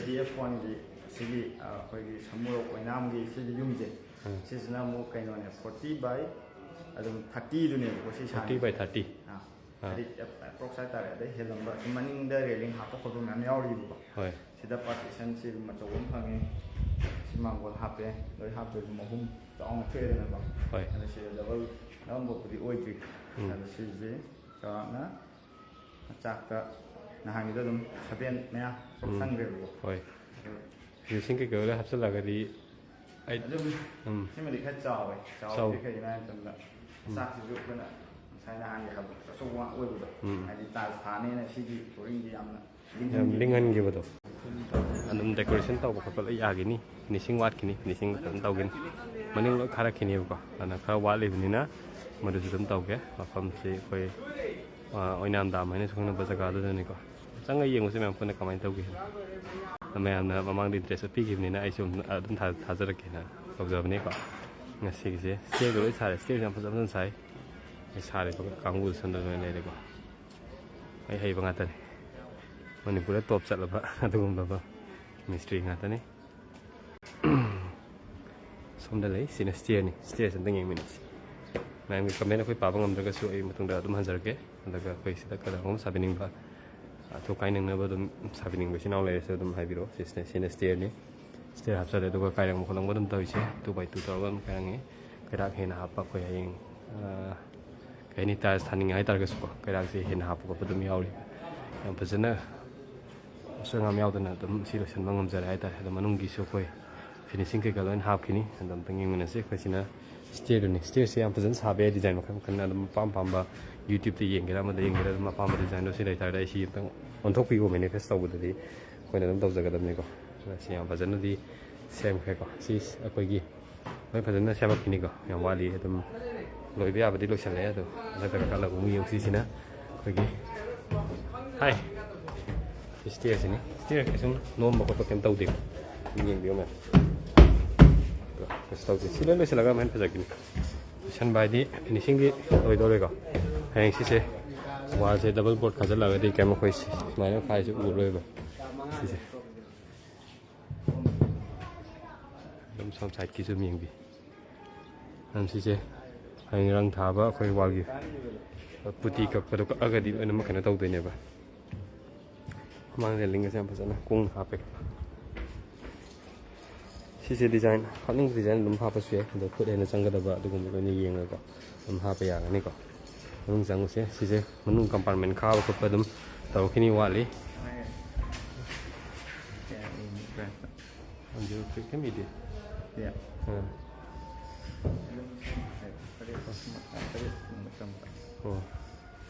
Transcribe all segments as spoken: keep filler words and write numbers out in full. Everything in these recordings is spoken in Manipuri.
ꯗꯤ ꯑꯦꯐ ꯋꯥꯟꯒꯤ ꯁꯤꯒꯤ ꯑꯩꯈꯣꯏꯒꯤ ꯁꯃꯨꯔꯣꯛ ꯑꯣꯏꯅꯥꯝꯒꯤ ꯁꯤꯒꯤ ꯌꯨꯝꯁꯦ, ꯁꯤꯁꯤꯅ ꯑꯃꯨꯛ ꯀꯩꯅꯣꯅꯦ, ꯐꯣꯔꯇꯤ ꯕꯥꯏ ꯑꯗꯨꯝ ꯊꯥꯔꯇꯤꯗꯨꯅꯦꯕꯀꯣ ꯁꯤ ꯁꯥꯡꯉꯤ꯫ Forty by thirty. ꯑꯥ, ꯍꯥꯏꯗꯤ ꯑꯦꯞꯔꯣꯛꯁ ꯍꯥꯏꯇꯥꯔꯦ꯫ ꯑꯗꯩ ꯍꯦꯜꯂꯝꯕ ꯁꯨꯝ ꯃꯅꯤꯡꯗ ꯔꯦꯂꯤꯡ ꯍꯥꯞꯄ ꯈꯣꯠꯄ ꯃꯌꯥꯝ ꯌꯥꯎꯔꯤꯕꯀꯣ꯫ ꯍꯣꯏ꯫ ꯁꯤꯗ ꯄꯥꯔꯇꯤꯁꯟꯁꯤ ꯑꯗꯨꯝ ꯑꯆꯧꯕ ꯑꯃ ꯐꯪꯉꯦ꯫ ꯁꯤ ꯃꯥꯡꯒꯣꯜ ꯍꯥꯞꯄꯦ꯫ ꯂꯣꯏ ꯍꯥꯞꯇꯣꯏꯁꯨ ꯃꯍꯨꯝ ꯆꯥꯎꯅ ꯊꯣꯛꯑꯦꯗꯅꯀꯣ꯫ ꯍꯣꯏ꯫ ꯑꯗꯣ ꯁꯤꯗ ꯗꯕꯜ ꯗꯕꯜ ꯕꯣꯛꯄꯨꯗꯤ ꯑꯣꯏꯗ꯭ꯔꯤ꯫ ꯎꯝ꯫ ꯑꯗꯣ ꯁꯤꯁꯦ ꯆꯥꯎꯔꯥꯛꯅ ꯃꯆꯥꯛꯇ ꯅꯍꯥꯟꯒꯤꯗꯣ ꯑꯗꯨꯝ ꯁꯕꯦꯟ ꯃꯌꯥ ꯁꯣꯛ ꯎꯝ꯫ ꯆꯪꯈ꯭ꯔꯦꯕꯀꯣ꯫ ꯍꯣꯏ꯫ ꯑꯗꯣ ꯐꯤꯅꯤꯁꯤꯡ ꯀꯩꯀꯩ ꯂꯣꯏ ꯍꯥꯞꯆꯤꯜꯂꯒꯗꯤ ꯑꯩ ꯑꯗꯨꯝ ꯎꯝ꯫ ꯁꯤꯃꯗꯤ ꯈꯔ ꯆꯥꯎꯋꯦ꯫ ꯆꯥꯎ- ꯆꯥꯎꯕꯗꯤ ꯀꯩꯒꯤꯅꯣ ꯍꯥꯏ ꯃꯇꯝꯗ ꯃꯆꯥꯛꯁꯤꯁꯨ ꯑꯩꯈꯣꯏꯅ ꯉꯁꯥꯏ ꯅꯍꯥꯟꯒꯤ ꯍꯥꯏꯕꯗꯣ ꯑꯆꯧꯕ ꯉꯥꯛ ꯑꯣꯏꯕꯗꯣ꯫ ꯎꯝ꯫ ꯍꯥꯏꯗꯤ ꯇꯥꯏꯜꯁ ꯊꯥꯅꯦꯅ ꯁꯤꯒꯤ flooringꯁꯦ ꯌꯥꯝꯅ ꯌꯥꯝ ꯂꯤꯡꯍꯟꯈꯤꯕꯗꯣ꯫ ꯑꯗꯨꯝ decoration ꯇꯧꯕ ꯈꯣꯠꯄ ꯂꯣꯏ ꯌꯥꯈꯤꯅꯤ꯫ Finishing ꯋꯥꯠꯈꯤꯅꯤ, finishing ꯐꯖꯅ ꯇꯧꯒꯅꯤ꯫ ꯃꯅꯤꯡ ꯂꯣꯏ ꯈꯥꯔꯛꯈꯤꯅꯦꯕꯀꯣ꯫ ꯑꯗꯨꯅ ꯈꯔ ꯋꯥꯠꯂꯤꯕꯅꯤꯅ ꯃꯗꯨꯁꯨ ꯑꯗꯨꯝ ꯇꯧꯒꯦ꯫ ꯃꯐꯝꯁꯤ ꯑꯩꯈꯣꯏ, ꯑ, ꯑꯣꯏꯅꯥꯝ ꯗꯥꯝ ꯍꯥꯏꯅꯁꯨ ꯈꯪꯅꯕ ꯖꯒꯥꯗꯨꯗꯅꯤꯀꯣ꯫ ꯆꯪꯉ ꯌꯦꯡꯉꯨꯁꯤ ꯃꯌꯥꯝ ꯄꯨꯟꯅ ꯀꯃꯥꯏꯅ ꯇꯧꯒꯦ꯫ ꯃꯌꯥꯝꯅ ꯃꯃꯥꯡꯗ interest ꯎꯠꯄꯤꯈꯤꯕꯅꯤꯅ ꯑꯩꯁꯨ ꯑꯗꯨꯝ ꯊꯥ-, ꯊꯥꯖꯔꯛꯀꯦꯅ ꯇꯧꯖꯕꯅꯤꯀꯣ꯫ ꯉꯁꯤꯒꯤꯁꯦ stairꯗꯣ ꯂꯣꯏ ꯁꯥꯔꯦ꯫ Stairꯁꯦ ꯌꯥꯝ ꯐꯖ ꯐꯖꯅ ꯁꯥꯏ꯫ ꯑꯩ ꯁꯥꯔꯤꯕ ꯀꯥꯡꯕꯨꯗꯨ ꯁꯣꯝꯗ ꯂꯣꯏ ꯂꯩꯔꯦꯀꯣ꯫ ꯑꯩ ꯍꯩꯕ ꯉꯥꯛꯇꯅꯤ꯫ ꯃꯅꯤꯄꯨꯔꯗ top ꯆꯠꯂꯕ ꯑꯗꯨꯒꯨꯝꯂꯕ ꯃꯤꯁꯇ꯭ꯔꯤ ꯉꯥꯛꯇꯅꯤ꯫ ꯁꯣꯝꯗ ꯂꯩ, ꯁꯤꯅ stairꯅꯤ꯫ Stairꯁꯦ ꯑꯝꯇꯪ ꯌꯦꯡꯃꯤꯟꯅꯁꯤ꯫ ꯃꯌꯥꯝꯒꯤ comment ꯑꯩꯈꯣꯏ ꯄꯥꯕ ꯉꯝꯗ꯭ꯔꯒꯁꯨ ꯑꯩ ꯃꯇꯨꯡꯗ ꯑꯗꯨꯝ ꯍꯟꯖꯔꯛꯀꯦ꯫ ꯑꯗꯨꯒ ꯑꯩꯈꯣꯏ ꯁꯤꯗ ꯀꯅꯥꯒꯨꯝꯕ ꯁꯥꯕꯤꯅꯤꯡꯕ, ꯑꯊꯨ ꯑꯀꯥꯏ ꯅꯪꯅꯕ ꯑꯗꯨꯝ ꯁꯥꯕꯤꯅꯤꯡꯕ ꯏꯆꯤꯟ ꯏꯅꯥꯎ ꯂꯩꯔꯁꯨ ꯑꯗꯨꯝ ꯍꯥꯏꯕꯤꯔꯛꯑꯣ꯫ ꯁꯤꯁꯤꯅ, ꯁꯤꯅ stairꯅꯤ꯫ Stair ꯍꯥꯞꯆꯜꯂꯦ, ꯑꯗꯨꯒ ꯀꯥꯏꯔꯪꯕ ꯈꯣꯠꯂꯪꯕ ꯑꯗꯨꯝ ꯇꯧꯔꯤꯁꯦ꯫ Two by two ꯇꯧꯔꯒ ꯑꯗꯨꯝ ꯀꯥꯏꯔꯪꯉꯤ꯫ ꯀꯩꯔꯥꯛ ꯍꯦꯟꯅ ꯍꯥꯞꯄ ꯑꯩꯈꯣꯏ ꯍꯌꯦꯡ, ꯑ, ꯀꯩ ꯍꯥꯏꯅꯤ, tiles ꯊꯥꯅꯤꯡꯉꯦ ꯍꯥꯏꯇꯥꯔꯒꯁꯨꯀꯣ, ꯀꯩꯔꯥꯛꯁꯦ ꯍꯦꯟꯅ ꯍꯥꯞꯄ ꯈꯣꯠꯄ ꯑꯗꯨꯝ ꯌꯥꯎꯔꯤ꯫ ꯌꯥꯝ ꯐꯖꯅ ꯑꯁꯣꯏ ꯑꯉꯥꯝ ꯌꯥꯎꯗꯅ ꯑꯗꯨꯝ ꯁꯤ ꯂꯣꯏꯁꯤꯟꯕ ꯉꯝꯖꯔꯦ ꯍꯥꯏꯇꯥꯔꯦ꯫ ꯑꯗꯣ ꯃꯅꯨꯡꯒꯤꯁꯨ ꯑꯩꯈꯣꯏ finishing ꯀꯩꯀꯥ ꯂꯣꯏꯅ ꯍꯥꯞꯈꯤꯅꯤ꯫ ꯑꯗꯣ ꯑꯝꯇꯪ ꯌꯦꯡꯃꯤꯟꯅꯁꯤ꯫ ꯑꯩꯈꯣꯏ ꯁꯤꯅ stairꯗꯨꯅꯤ꯫ Stairꯁꯦ ꯌꯥꯝ ꯐꯖꯅ ꯁꯥꯕ ꯌꯥꯏ, design ꯃꯈꯜ ꯃꯈꯜ꯫ ꯑꯗꯨꯝ ꯑꯄꯥꯝ ꯑꯄꯥꯝꯕ YouTubeꯇ ꯌꯦꯡꯒꯦꯔꯥ, ꯑꯃꯗ ꯌꯦꯡꯒꯦꯔꯥ, ꯑꯗꯨꯝ ꯑꯄꯥꯝꯕ designꯗꯣ ꯁꯤ ꯂꯩꯇꯥꯔꯗꯤ ꯑꯩ ꯁꯤ ꯑꯝꯇꯪ ꯑꯣꯟꯊꯣꯛꯄꯤꯌꯨ, manifest ꯇꯧꯕꯗꯗꯤ ꯑꯩꯈꯣꯏꯅ ꯑꯗꯨꯝ ꯇꯧꯖꯒꯗꯕꯅꯤꯀꯣ꯫ ꯑꯗ ꯁꯤ ꯌꯥꯝ ꯐꯖꯅꯗꯤ ꯁꯦꯝꯈ꯭ꯔꯦꯀꯣ꯫ ꯁꯤ ꯑꯩꯈꯣꯏꯒꯤ ꯂꯣꯏ ꯐꯖꯅ ꯁꯦꯝꯃꯛꯈꯤꯅꯤꯀꯣ꯫ ꯌꯥꯝ ꯋꯥꯠꯂꯤ꯫ ꯑꯗꯨꯝ ꯂꯣꯏꯕ ꯌꯥꯕꯗꯤ ꯂꯣꯏꯁꯤꯜꯂꯛꯑꯦ꯫ ꯑꯗꯣ ꯍꯟꯗꯛꯇ ꯀꯥꯈꯠꯂꯒ ꯑꯃꯨꯛ ꯌꯦꯡꯁꯤ꯫ ꯁꯤꯅ ꯑꯩꯈꯣꯏꯒꯤ, ꯍꯥꯏ, stairꯁꯤꯅꯤ꯫ Stair ꯀꯩꯁꯨꯝ ꯅꯣꯝꯕ ꯈꯣꯠꯄ ꯀꯩꯝ ꯇꯧꯗꯦꯀꯣ꯫ ꯑꯗꯨꯝ ꯌꯦꯡꯕꯤꯌꯨ ꯃꯌꯥꯝ꯫ ꯑꯗꯣ ꯀꯩꯁꯨ ꯇꯧꯗꯦ꯫ ꯁꯤ ꯂꯣꯏ ꯂꯣꯏꯁꯤꯜꯂꯒ ꯑꯗꯨꯃꯥꯏꯅ ꯐꯖꯈꯤꯅꯤ꯫ ꯂꯣꯏꯁꯟꯕ ꯍꯥꯏꯗꯤ finishingꯗꯤ ꯂꯣꯏꯗꯧꯔꯦꯀꯣ꯫ ꯍꯌꯦꯡ ꯁꯤꯁꯦ wallꯁꯦ double board ꯈꯥꯖꯤꯜꯂꯒꯗꯤ ꯀꯩꯝ ꯑꯩꯈꯣꯏ ꯁꯤ-, ꯁꯨꯃꯥꯏꯅ ꯈꯥꯏꯁꯦ ꯎꯔꯣꯏꯕ꯫ ꯁꯤꯁꯦ꯫ ꯑꯗꯨꯝ ꯁꯣꯝ ꯁꯥꯏꯠꯀꯤꯁꯨ ꯑꯗꯨꯝ ꯌꯦꯡꯕꯤ꯫ ꯑꯗꯨꯝ ꯁꯤꯁꯦ ꯍꯌꯦꯡ ꯔꯪ ꯊꯥꯕ ꯑꯩꯈꯣꯏ ꯋꯥꯜꯒꯤ ꯄꯨꯇꯤ ꯀꯛꯄꯗꯣ ꯀꯛꯑꯒꯗꯤ ꯂꯣꯏꯅꯃꯛ ꯀꯩꯅꯣ ꯇꯧꯗꯣꯏꯅꯦꯕ꯫ ꯃꯃꯥꯡ ꯔꯦꯂꯤꯡꯒꯁꯦ ꯌꯥꯝ ꯐꯖꯅ ꯀꯨꯡꯅ ꯍꯥꯞꯄꯦ꯫ ꯁꯤꯁꯦ ꯗꯤꯖꯥꯏꯟ, ꯍꯥꯞꯅꯤꯡꯕ ꯗꯤꯖꯥꯏꯟ ꯑꯗꯨꯝ ꯍꯥꯞꯄꯁꯨ ꯌꯥꯏ, ꯑꯗꯣ ꯈꯨꯠ ꯍꯦꯟꯅ ꯆꯪꯒꯗꯕ ꯑꯗꯨꯒꯨꯝꯕ ꯂꯣꯏꯅ ꯌꯦꯡꯉꯒꯀꯣ ꯑꯗꯨꯝ ꯍꯥꯞꯄ ꯌꯥꯒꯅꯤꯀꯣ꯫ ꯃꯅꯨꯡ ꯆꯪꯉꯨꯁꯦ꯫ ꯁꯤꯁꯦ ꯃꯅꯨꯡ ꯀꯝꯄꯥꯔꯠꯃꯦꯟ ꯈꯥꯕ ꯈꯣꯠꯄ ꯑꯗꯨꯝ ꯇꯧꯔꯛꯈꯤꯅꯤ, ꯋꯥꯠꯂꯤ꯫ One zero three, can be there. Yeah. ꯑꯥ꯫ ꯑꯣ꯫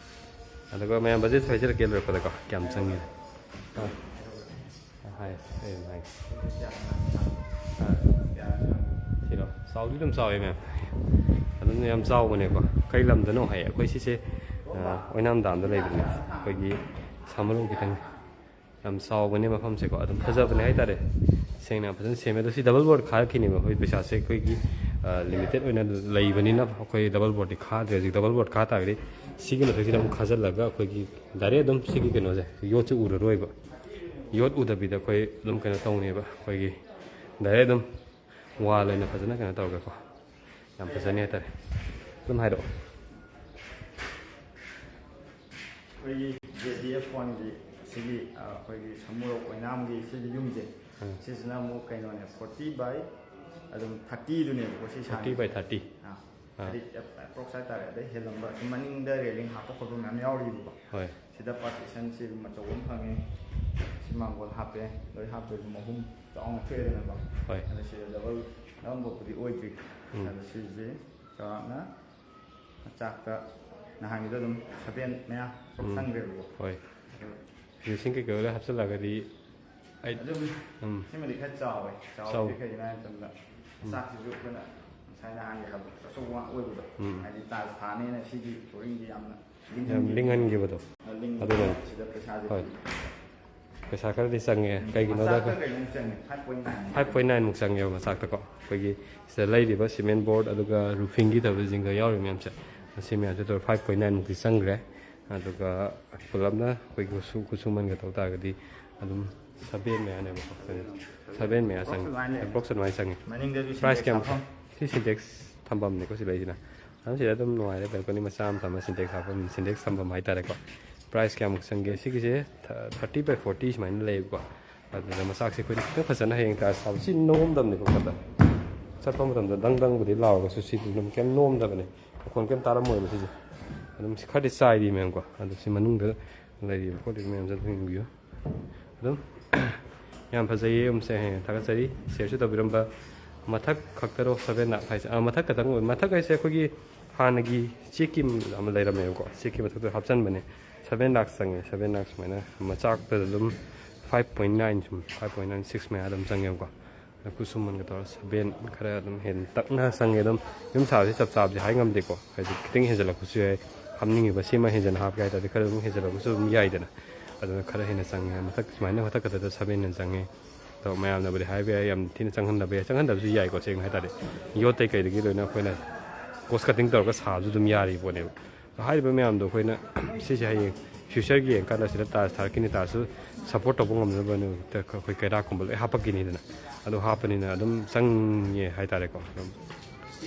ꯑꯗꯨꯒ ꯃꯌꯥꯝ ꯕꯖꯦꯠꯁꯨ ꯍꯥꯏꯖꯔꯛꯀꯦ ꯂꯣꯏꯔꯛꯄꯗꯀꯣ, ꯀꯌꯥꯝ ꯆꯪꯉꯤ꯫ ꯑꯥ꯫ ꯍꯥꯏ, ꯑꯩ ꯑꯗꯨꯝ ꯍꯥꯏꯒꯦ꯫ ꯑꯥ꯫ ꯁꯤꯔꯣ? ꯆꯥꯎꯗꯤ ꯑꯗꯨꯝ ꯆꯥꯎꯋꯦ ꯃꯌꯥꯝ꯫ ꯑꯗꯨꯝ ꯌꯥꯝ ꯆꯥꯎꯕꯅꯦꯀꯣ꯫ ꯀꯩ ꯂꯝꯗꯅꯣ ꯍꯥꯏꯌꯦ꯫ ꯑꯩꯈꯣꯏ ꯁꯤꯁꯦ, ꯑꯥ, ꯑꯣꯏꯅꯥꯝ ꯗꯥꯝꯗ ꯂꯩꯕꯅꯦ꯫ ꯑꯩꯈꯣꯏꯒꯤ ꯁꯥꯃꯔꯣꯝ ꯈꯤꯇꯪ ꯌꯥꯝ ꯆꯥꯎꯕꯅꯦ ꯃꯐꯝꯁꯦꯀꯣ, ꯑꯗꯨꯝ ꯐꯖꯕꯅꯦ ꯍꯥꯏꯇꯥꯔꯦ꯫ ꯁꯦꯡꯅ ꯌꯥꯝ ꯐꯖꯅ ꯁꯦꯝꯃꯦ꯫ ꯑꯗꯣ ꯁꯤ ꯗꯕꯜ ꯕꯣꯔꯗ ꯈꯥꯔꯛꯈꯤꯅꯦꯕ꯫ ꯑꯩꯈꯣꯏ ꯄꯩꯁꯥꯁꯦ ꯑꯩꯈꯣꯏꯒꯤ, ꯑ, ꯂꯤꯃꯤꯇꯦꯠ ꯑꯣꯏꯅ ꯂꯩꯕꯅꯤꯅ ꯑꯩꯈꯣꯏ ꯗꯕꯜ ꯕꯣꯔꯗꯇꯤ ꯈꯥꯗ꯭ꯔꯦ꯫ ꯍꯧꯖꯤꯛ ꯗꯕꯜ ꯕꯣꯔꯗ ꯈꯥ ꯇꯥꯔꯒꯗꯤ ꯁꯤꯒꯤ ꯃꯊꯛꯁꯤꯗ ꯑꯃꯨꯛ ꯈꯥꯖꯤꯜꯂꯒ ꯑꯩꯈꯣꯏꯒꯤ ꯗꯥꯏꯔꯦꯛ ꯑꯗꯨꯝ ꯁꯤꯒꯤ ꯀꯩꯅꯣꯁꯦ, ꯌꯣꯠꯁꯦ ꯎꯔꯔꯣꯏꯕ꯫ ꯌꯣꯠ ꯎꯗꯕꯤꯗ ꯑꯩꯈꯣꯏ ꯑꯗꯨꯝ ꯀꯩꯅꯣ ꯇꯧꯅꯦꯕ꯫ ꯑꯩꯈꯣꯏꯒꯤ ꯗꯥꯏꯔꯦꯛ ꯑꯗꯨꯝ ꯋꯥꯜ ꯑꯣꯏꯅ ꯐꯖꯅ ꯀꯩꯅꯣ ꯇꯧꯔꯒꯀꯣ꯫ ꯌꯥꯝ ꯐꯖꯅꯤ ꯍꯥꯏꯇꯥꯔꯦ꯫ ꯑꯗꯨꯝ ꯍꯥꯏꯔꯛꯑꯣ꯫ ꯑꯩꯈꯣꯏꯒꯤ ꯖꯦ ꯗꯤ ꯑꯦꯐ ꯋꯥꯟꯒꯤ ꯁꯤꯒꯤ, ꯑ, ꯑꯩꯈꯣꯏꯒꯤ ꯁꯃꯨꯔꯣꯛ ꯑꯣꯏꯅꯥꯝꯒꯤ ꯁꯤꯒꯤ ꯌꯨꯝꯁꯦ, ꯎꯝ꯫ ꯁꯤꯁꯤꯅ ꯑꯃꯨꯛ ꯀꯩꯅꯣꯅꯦ, ꯐꯣꯔꯇꯤ ꯕꯥꯏ ꯑꯗꯨꯝ ꯊꯥꯔꯇꯤꯗꯨꯅꯦꯕꯀꯣ ꯁꯤ ꯁꯥꯡꯉꯤꯁꯦ꯫ Forty by thirty꯫ ꯑꯥ, ꯑꯥ꯫ ꯍꯥꯏꯗꯤ ꯑꯦꯞ-, ꯑꯦꯄ꯭ꯔꯣꯛꯁ ꯍꯥꯏꯇꯥꯔꯦ꯫ ꯑꯗꯩ ꯍꯦꯜꯂꯝꯕ ꯁꯤ ꯃꯅꯤꯡꯗ ꯔꯦꯂꯤꯡ ꯍꯥꯞꯄ ꯈꯣꯠꯄ ꯃꯌꯥꯝ ꯌꯥꯎꯔꯤꯕꯀꯣ꯫ ꯍꯣꯏ꯫ ꯁꯤꯗ ꯄꯥꯔꯇꯤꯁꯟꯁꯤ ꯑꯗꯨꯝ ꯑꯆꯧꯕ ꯑꯃ ꯐꯪꯉꯦ꯫ ꯁꯤ ꯃꯥꯡꯒꯣꯜ ꯍꯥꯞꯄꯦ꯫ ꯂꯣꯏ ꯍꯥꯞꯇꯣꯏ ꯑꯗꯨꯝ ꯑꯍꯨꯝ ꯆꯥꯎꯅ ꯊꯣꯛꯑꯦꯗꯅꯀꯣ꯫ ꯍꯣꯏ꯫ ꯑꯗꯣ ꯁꯤꯗ ꯗꯕꯜ, ꯗꯕꯜ ꯕꯣꯔꯗꯄꯨꯗꯤ ꯑꯣꯏꯗ꯭ꯔꯤ꯫ ꯎꯝ꯫ ꯑꯗꯣ ꯁꯤꯁꯦ ꯆꯥꯎꯔꯥꯛꯅ ꯃꯆꯥꯛꯇ ꯅꯍꯥꯟꯒꯤꯗꯣ ꯑꯗꯨꯝ ꯁꯚꯦꯟ ꯃꯌꯥ ꯎꯝ꯫ ꯆꯪꯈ꯭ꯔꯦꯕꯀꯣ꯫ ꯍꯣꯏ꯫ ꯑꯗꯣ ꯐꯤꯅꯤꯁꯤꯡ ꯀꯩꯀꯩ ꯂꯣꯏ ꯍꯥꯞꯆꯤꯜꯂꯒꯗꯤ ꯑꯩ ꯑꯗꯨꯝ ꯎꯝ꯫ ꯁꯤꯃꯗꯤ ꯈꯔ ꯆꯥꯎꯋꯦ꯫ ꯆꯥꯎ꯫ ꯆꯥꯎꯕꯗꯤ ꯀꯩꯒꯤꯅꯣ ꯍꯥꯏ ꯃꯇꯝꯗ ꯎꯝ꯫ ꯃꯆꯥꯛꯁꯤꯁꯨ ꯑꯩꯈꯣꯏꯅ ꯉꯁꯥꯏ ꯅꯍꯥꯟꯒꯤ ꯍꯥꯏꯕꯗꯣ ꯑꯆꯧꯕ ꯉꯥꯛ ꯑꯣꯏꯕꯗꯣ꯫ ꯎꯝ꯫ ꯍꯥꯏꯗꯤ ꯇꯥꯏꯜꯁ ꯊꯥꯅꯦꯅ ꯁꯤꯒꯤ ꯐ꯭ꯂꯣꯔꯤꯡꯗꯤ ꯌꯥꯝꯅ ꯌꯥꯝ ꯂꯤꯡꯍꯟꯈꯤꯕ꯫ ꯂꯤꯡꯍꯟꯈꯤꯕꯗꯣ꯫ ꯑ, ꯂꯤꯡꯕ ꯑꯗꯨꯅꯅꯤ꯫ ꯁꯤꯗ ꯄꯩꯁꯥꯁꯦ ꯍꯣꯏ꯫ ꯄꯩꯁꯥ ꯈꯔꯗꯤ ꯆꯪꯉꯦ꯫ ꯀꯩꯒꯤꯅꯣꯗ ꯃꯆꯥꯛꯇ ꯑꯩꯈꯣꯏ ꯀꯩꯅꯣ ꯆꯪꯉꯦ, five point nine꯫ Five point nine ꯃꯨꯛ ꯆꯪꯉꯦꯕ ꯃꯆꯥꯛꯇꯀꯣ꯫ ꯑꯩꯈꯣꯏꯒꯤ ꯁꯤꯗ ꯂꯩꯔꯤꯕ ꯁꯤꯃꯦꯟ ꯕꯣꯔꯗ ꯑꯗꯨꯒ ꯔꯨꯐꯤꯡꯒꯤ ꯇꯧꯕꯁꯤꯡꯒ ꯌꯥꯎꯔꯤꯕ ꯃꯌꯥꯝꯁꯦ, ꯃꯁꯤ ꯃꯌꯥꯝꯁꯦ ꯇꯧꯔ five point nine ꯃꯨꯛꯇꯤ ꯆꯪꯈ꯭ꯔꯦ꯫ ꯑꯗꯨꯒ ꯄꯨꯂꯞꯅ ꯑꯩꯈꯣꯏꯒꯤ ꯈꯨꯠꯁꯨ-, ꯈꯨꯠꯁꯨꯃꯟꯒ ꯇꯧ ꯇꯥꯔꯒꯗꯤ ꯑꯗꯨꯝ ꯁꯚꯦꯟ ꯃꯌꯥꯅꯦꯕꯀꯣ꯫ ꯁꯚꯦꯟ ꯃꯌꯥ ꯆꯪꯉꯤ꯫ ꯑꯦꯄ꯭ꯔꯣꯛꯁ ꯑꯗꯨꯃꯥꯏꯅ ꯆꯪꯉꯤ꯫ ꯃꯅꯤꯡꯗꯁꯨ ꯄ꯭ꯔꯥꯏꯁ ꯁꯤꯟꯇꯦꯛꯁ ꯀꯌꯥꯝ ꯍꯥꯞꯐꯝ꯫ ꯁꯤ ꯁꯤꯟꯇꯦꯛꯁ ꯊꯝꯐꯝꯅꯤꯀꯣ ꯁꯤ ꯂꯩꯁꯤꯅ꯫ ꯑꯗꯨꯝ ꯁꯤꯗ ꯑꯗꯨꯝ ꯅꯨꯡꯉꯥꯏꯔꯦ, ꯕꯦꯜꯀꯣꯅꯤ ꯃꯆꯥ ꯑꯃ ꯊꯝꯃ ꯁꯤꯟꯇꯦꯛꯁ ꯍꯥꯞꯐꯝ, ꯁꯤꯟꯇꯦꯛꯁ ꯊꯝꯐꯝ ꯍꯥꯏꯇꯥꯔꯦꯀꯣ꯫ ꯄ꯭ꯔꯥꯏꯁ ꯀꯌꯥꯃꯨꯛ ꯆꯪꯒꯦ? ꯁꯤꯒꯤꯁꯦ ꯊꯥꯔꯇꯤ ꯕꯥꯏ ꯐꯣꯔꯇꯤ ꯁꯨꯃꯥꯏꯅ ꯂꯩꯌꯦꯕꯀꯣ꯫ ꯑꯗꯨꯗ ꯃꯆꯥꯛꯁꯦ ꯑꯩꯈꯣꯏꯅ ꯈꯤꯇꯪ ꯐꯖꯅ ꯍꯌꯦꯡ ꯇꯥꯏꯜꯁ ꯁꯥꯕ ꯁꯤ ꯅꯣꯝꯗꯕꯅꯤꯀꯣ꯫ ꯈꯔ ꯆꯠꯄ ꯃꯇꯝꯗ ꯗꯪ ꯗꯪꯕꯨꯗꯤ ꯂꯥꯎꯔꯒꯁꯨ ꯁꯤ ꯑꯗꯨꯝ ꯀꯩꯝ ꯅꯣꯝꯗꯕꯅꯦ, ꯃꯈꯣꯟ ꯀꯩꯝ ꯇꯥꯔꯝꯃꯣꯏꯕ ꯁꯤꯁꯦ꯫ ꯑꯗꯨꯝ ꯁꯤ ꯈꯔꯗꯤ ꯆꯥꯏꯔꯤ ꯃꯌꯥꯝꯀꯣ꯫ ꯑꯗꯨ ꯁꯤ ꯃꯅꯨꯡꯗ ꯂꯩꯔꯤꯕ ꯈꯣꯠꯂꯤꯕ ꯃꯌꯥꯝꯁꯦ ꯑꯗꯨꯝ ꯌꯦꯡꯕꯤꯌꯨ꯫ ꯑꯗꯨꯝ ꯌꯥꯝ ꯐꯖꯩꯌꯦ ꯌꯨꯝꯁꯦ꯫ ꯍꯌꯦꯡ ꯊꯥꯒꯠꯆꯔꯤ꯫ ꯁꯤꯌꯔꯁꯨ ꯇꯧꯕꯤꯔꯝꯕ꯫ ꯃꯊꯛ ꯈꯛꯇꯔꯣ ꯁꯚꯦꯟ ꯂꯥꯛ ꯍꯥꯏꯁꯦ? ꯑꯥ, ꯃꯊꯛ ꯈꯛꯇꯪ ꯑꯣꯏ꯫ ꯃꯊꯛ ꯍꯥꯏꯁꯦ ꯑꯩꯈꯣꯏꯒꯤ ꯍꯥꯟꯅꯒꯤ ꯆꯦꯛꯀꯤ ꯑꯃ ꯂꯩꯔꯝꯃꯦꯕꯀꯣ, ꯆꯦꯛꯀꯤ ꯃꯊꯛꯇ ꯍꯥꯞꯆꯤꯟꯕꯅꯦ꯫ ꯁꯚꯦꯟ ꯂꯥꯛ ꯆꯪꯉꯦ꯫ ꯁꯚꯦꯟ ꯂꯥꯛ ꯁꯨꯃꯥꯏꯅ ꯃꯆꯥꯛꯇ ꯑꯗꯨꯝ ꯐꯥꯏꯚ ꯄꯣꯏꯟ ꯅꯥꯏꯟ ꯁꯨꯝ, ꯐꯥꯏꯚ ꯄꯣꯏꯟ ꯅꯥꯏꯟ ꯁꯤꯛꯁ ꯃꯌꯥ ꯑꯗꯨꯝ ꯆꯪꯉꯦꯕꯀꯣ꯫ ꯈꯨꯠꯁꯨꯃꯟꯒ ꯇꯧꯔ ꯁꯚꯦꯟ ꯈꯔ ꯑꯗꯨꯝ ꯍꯦꯟ ꯇꯛꯅ ꯆꯪꯉꯦ꯫ ꯑꯗꯨꯝ ꯌꯨꯝ ꯁꯥꯕꯁꯤ ꯆꯞ ꯆꯥꯕꯁꯤ ꯍꯥꯏ ꯉꯝꯗꯦꯀꯣ꯫ ꯍꯥꯏꯗꯤ ꯈꯤꯇꯪ ꯍꯦꯟꯖꯜꯂꯛꯄꯁꯨ ꯌꯥꯏ, ꯍꯥꯞꯅꯤꯡꯉꯤꯕ ꯁꯤꯃ ꯍꯦꯟꯖꯟꯅ ꯍꯥꯞꯀꯦ ꯍꯥꯏ ꯇꯥꯔꯗꯤ ꯈꯔ ꯑꯗꯨꯝ ꯍꯦꯟꯖꯜꯂꯛꯄꯁꯨ ꯑꯗꯨꯝ ꯌꯥꯏꯗꯅ꯫ ꯑꯗꯨꯅ ꯈꯔ ꯍꯦꯟꯅ ꯆꯪꯉꯦ꯫ ꯃꯊꯛ ꯁꯨꯃꯥꯏꯅ ꯃꯊꯛ ꯈꯛꯇꯗ ꯁꯚꯦꯟ ꯍꯦꯟꯅ ꯆꯪꯉꯦ꯫ ꯑꯗꯣ ꯃꯌꯥꯝꯅꯕꯨꯗꯤ ꯍꯥꯏꯕ ꯌꯥꯏ, ꯌꯥꯝ ꯊꯤꯅ ꯆꯪꯍꯟꯗꯕ ꯌꯥꯏ, ꯆꯪꯍꯟꯗꯕꯁꯨ ꯌꯥꯏꯀꯣ꯫ ꯁꯦꯡꯅ ꯍꯥꯏ ꯇꯥꯔꯗꯤ ꯌꯣꯠꯇꯩ ꯀꯩꯗꯒꯤ ꯂꯣꯏꯅ ꯑꯩꯈꯣꯏꯅ ꯀꯣꯁ ꯀꯠꯇꯤꯡ ꯇꯧꯔꯒ ꯁꯥꯕꯁꯨ ꯑꯗꯨꯝ ꯌꯥꯔꯤ ꯄꯣꯠꯅꯦꯕ꯫ ꯑꯗꯣ ꯍꯥꯏꯔꯤꯕ ꯃꯌꯥꯝꯗꯣ ꯑꯩꯈꯣꯏꯅ ꯁꯤꯁꯦ ꯍꯌꯦꯡ ꯐ꯭ꯌꯨꯆꯔꯒꯤ ꯌꯦꯡꯀꯥꯟꯗ ꯁꯤꯗ ꯇꯥꯏꯜꯁ ꯊꯥꯔꯛꯈꯤꯅꯤ, ꯇꯥꯏꯜꯁꯁꯨ ꯁꯞꯄꯣꯔꯠ ꯇꯧꯕ ꯉꯝꯅꯕ ꯑꯩꯈꯣꯏ ꯀꯩꯔꯥꯛꯀꯨꯝꯕ ꯂꯣꯏ ꯍꯥꯞꯄꯛꯈꯤꯅꯤꯗꯅ꯫ ꯑꯗꯣ ꯍꯥꯞꯄꯅꯤꯅ ꯑꯗꯨꯝ ꯆꯪꯉꯦ ꯍꯥꯏꯇꯥꯔꯦꯀꯣ꯫ ꯑꯗꯨꯝ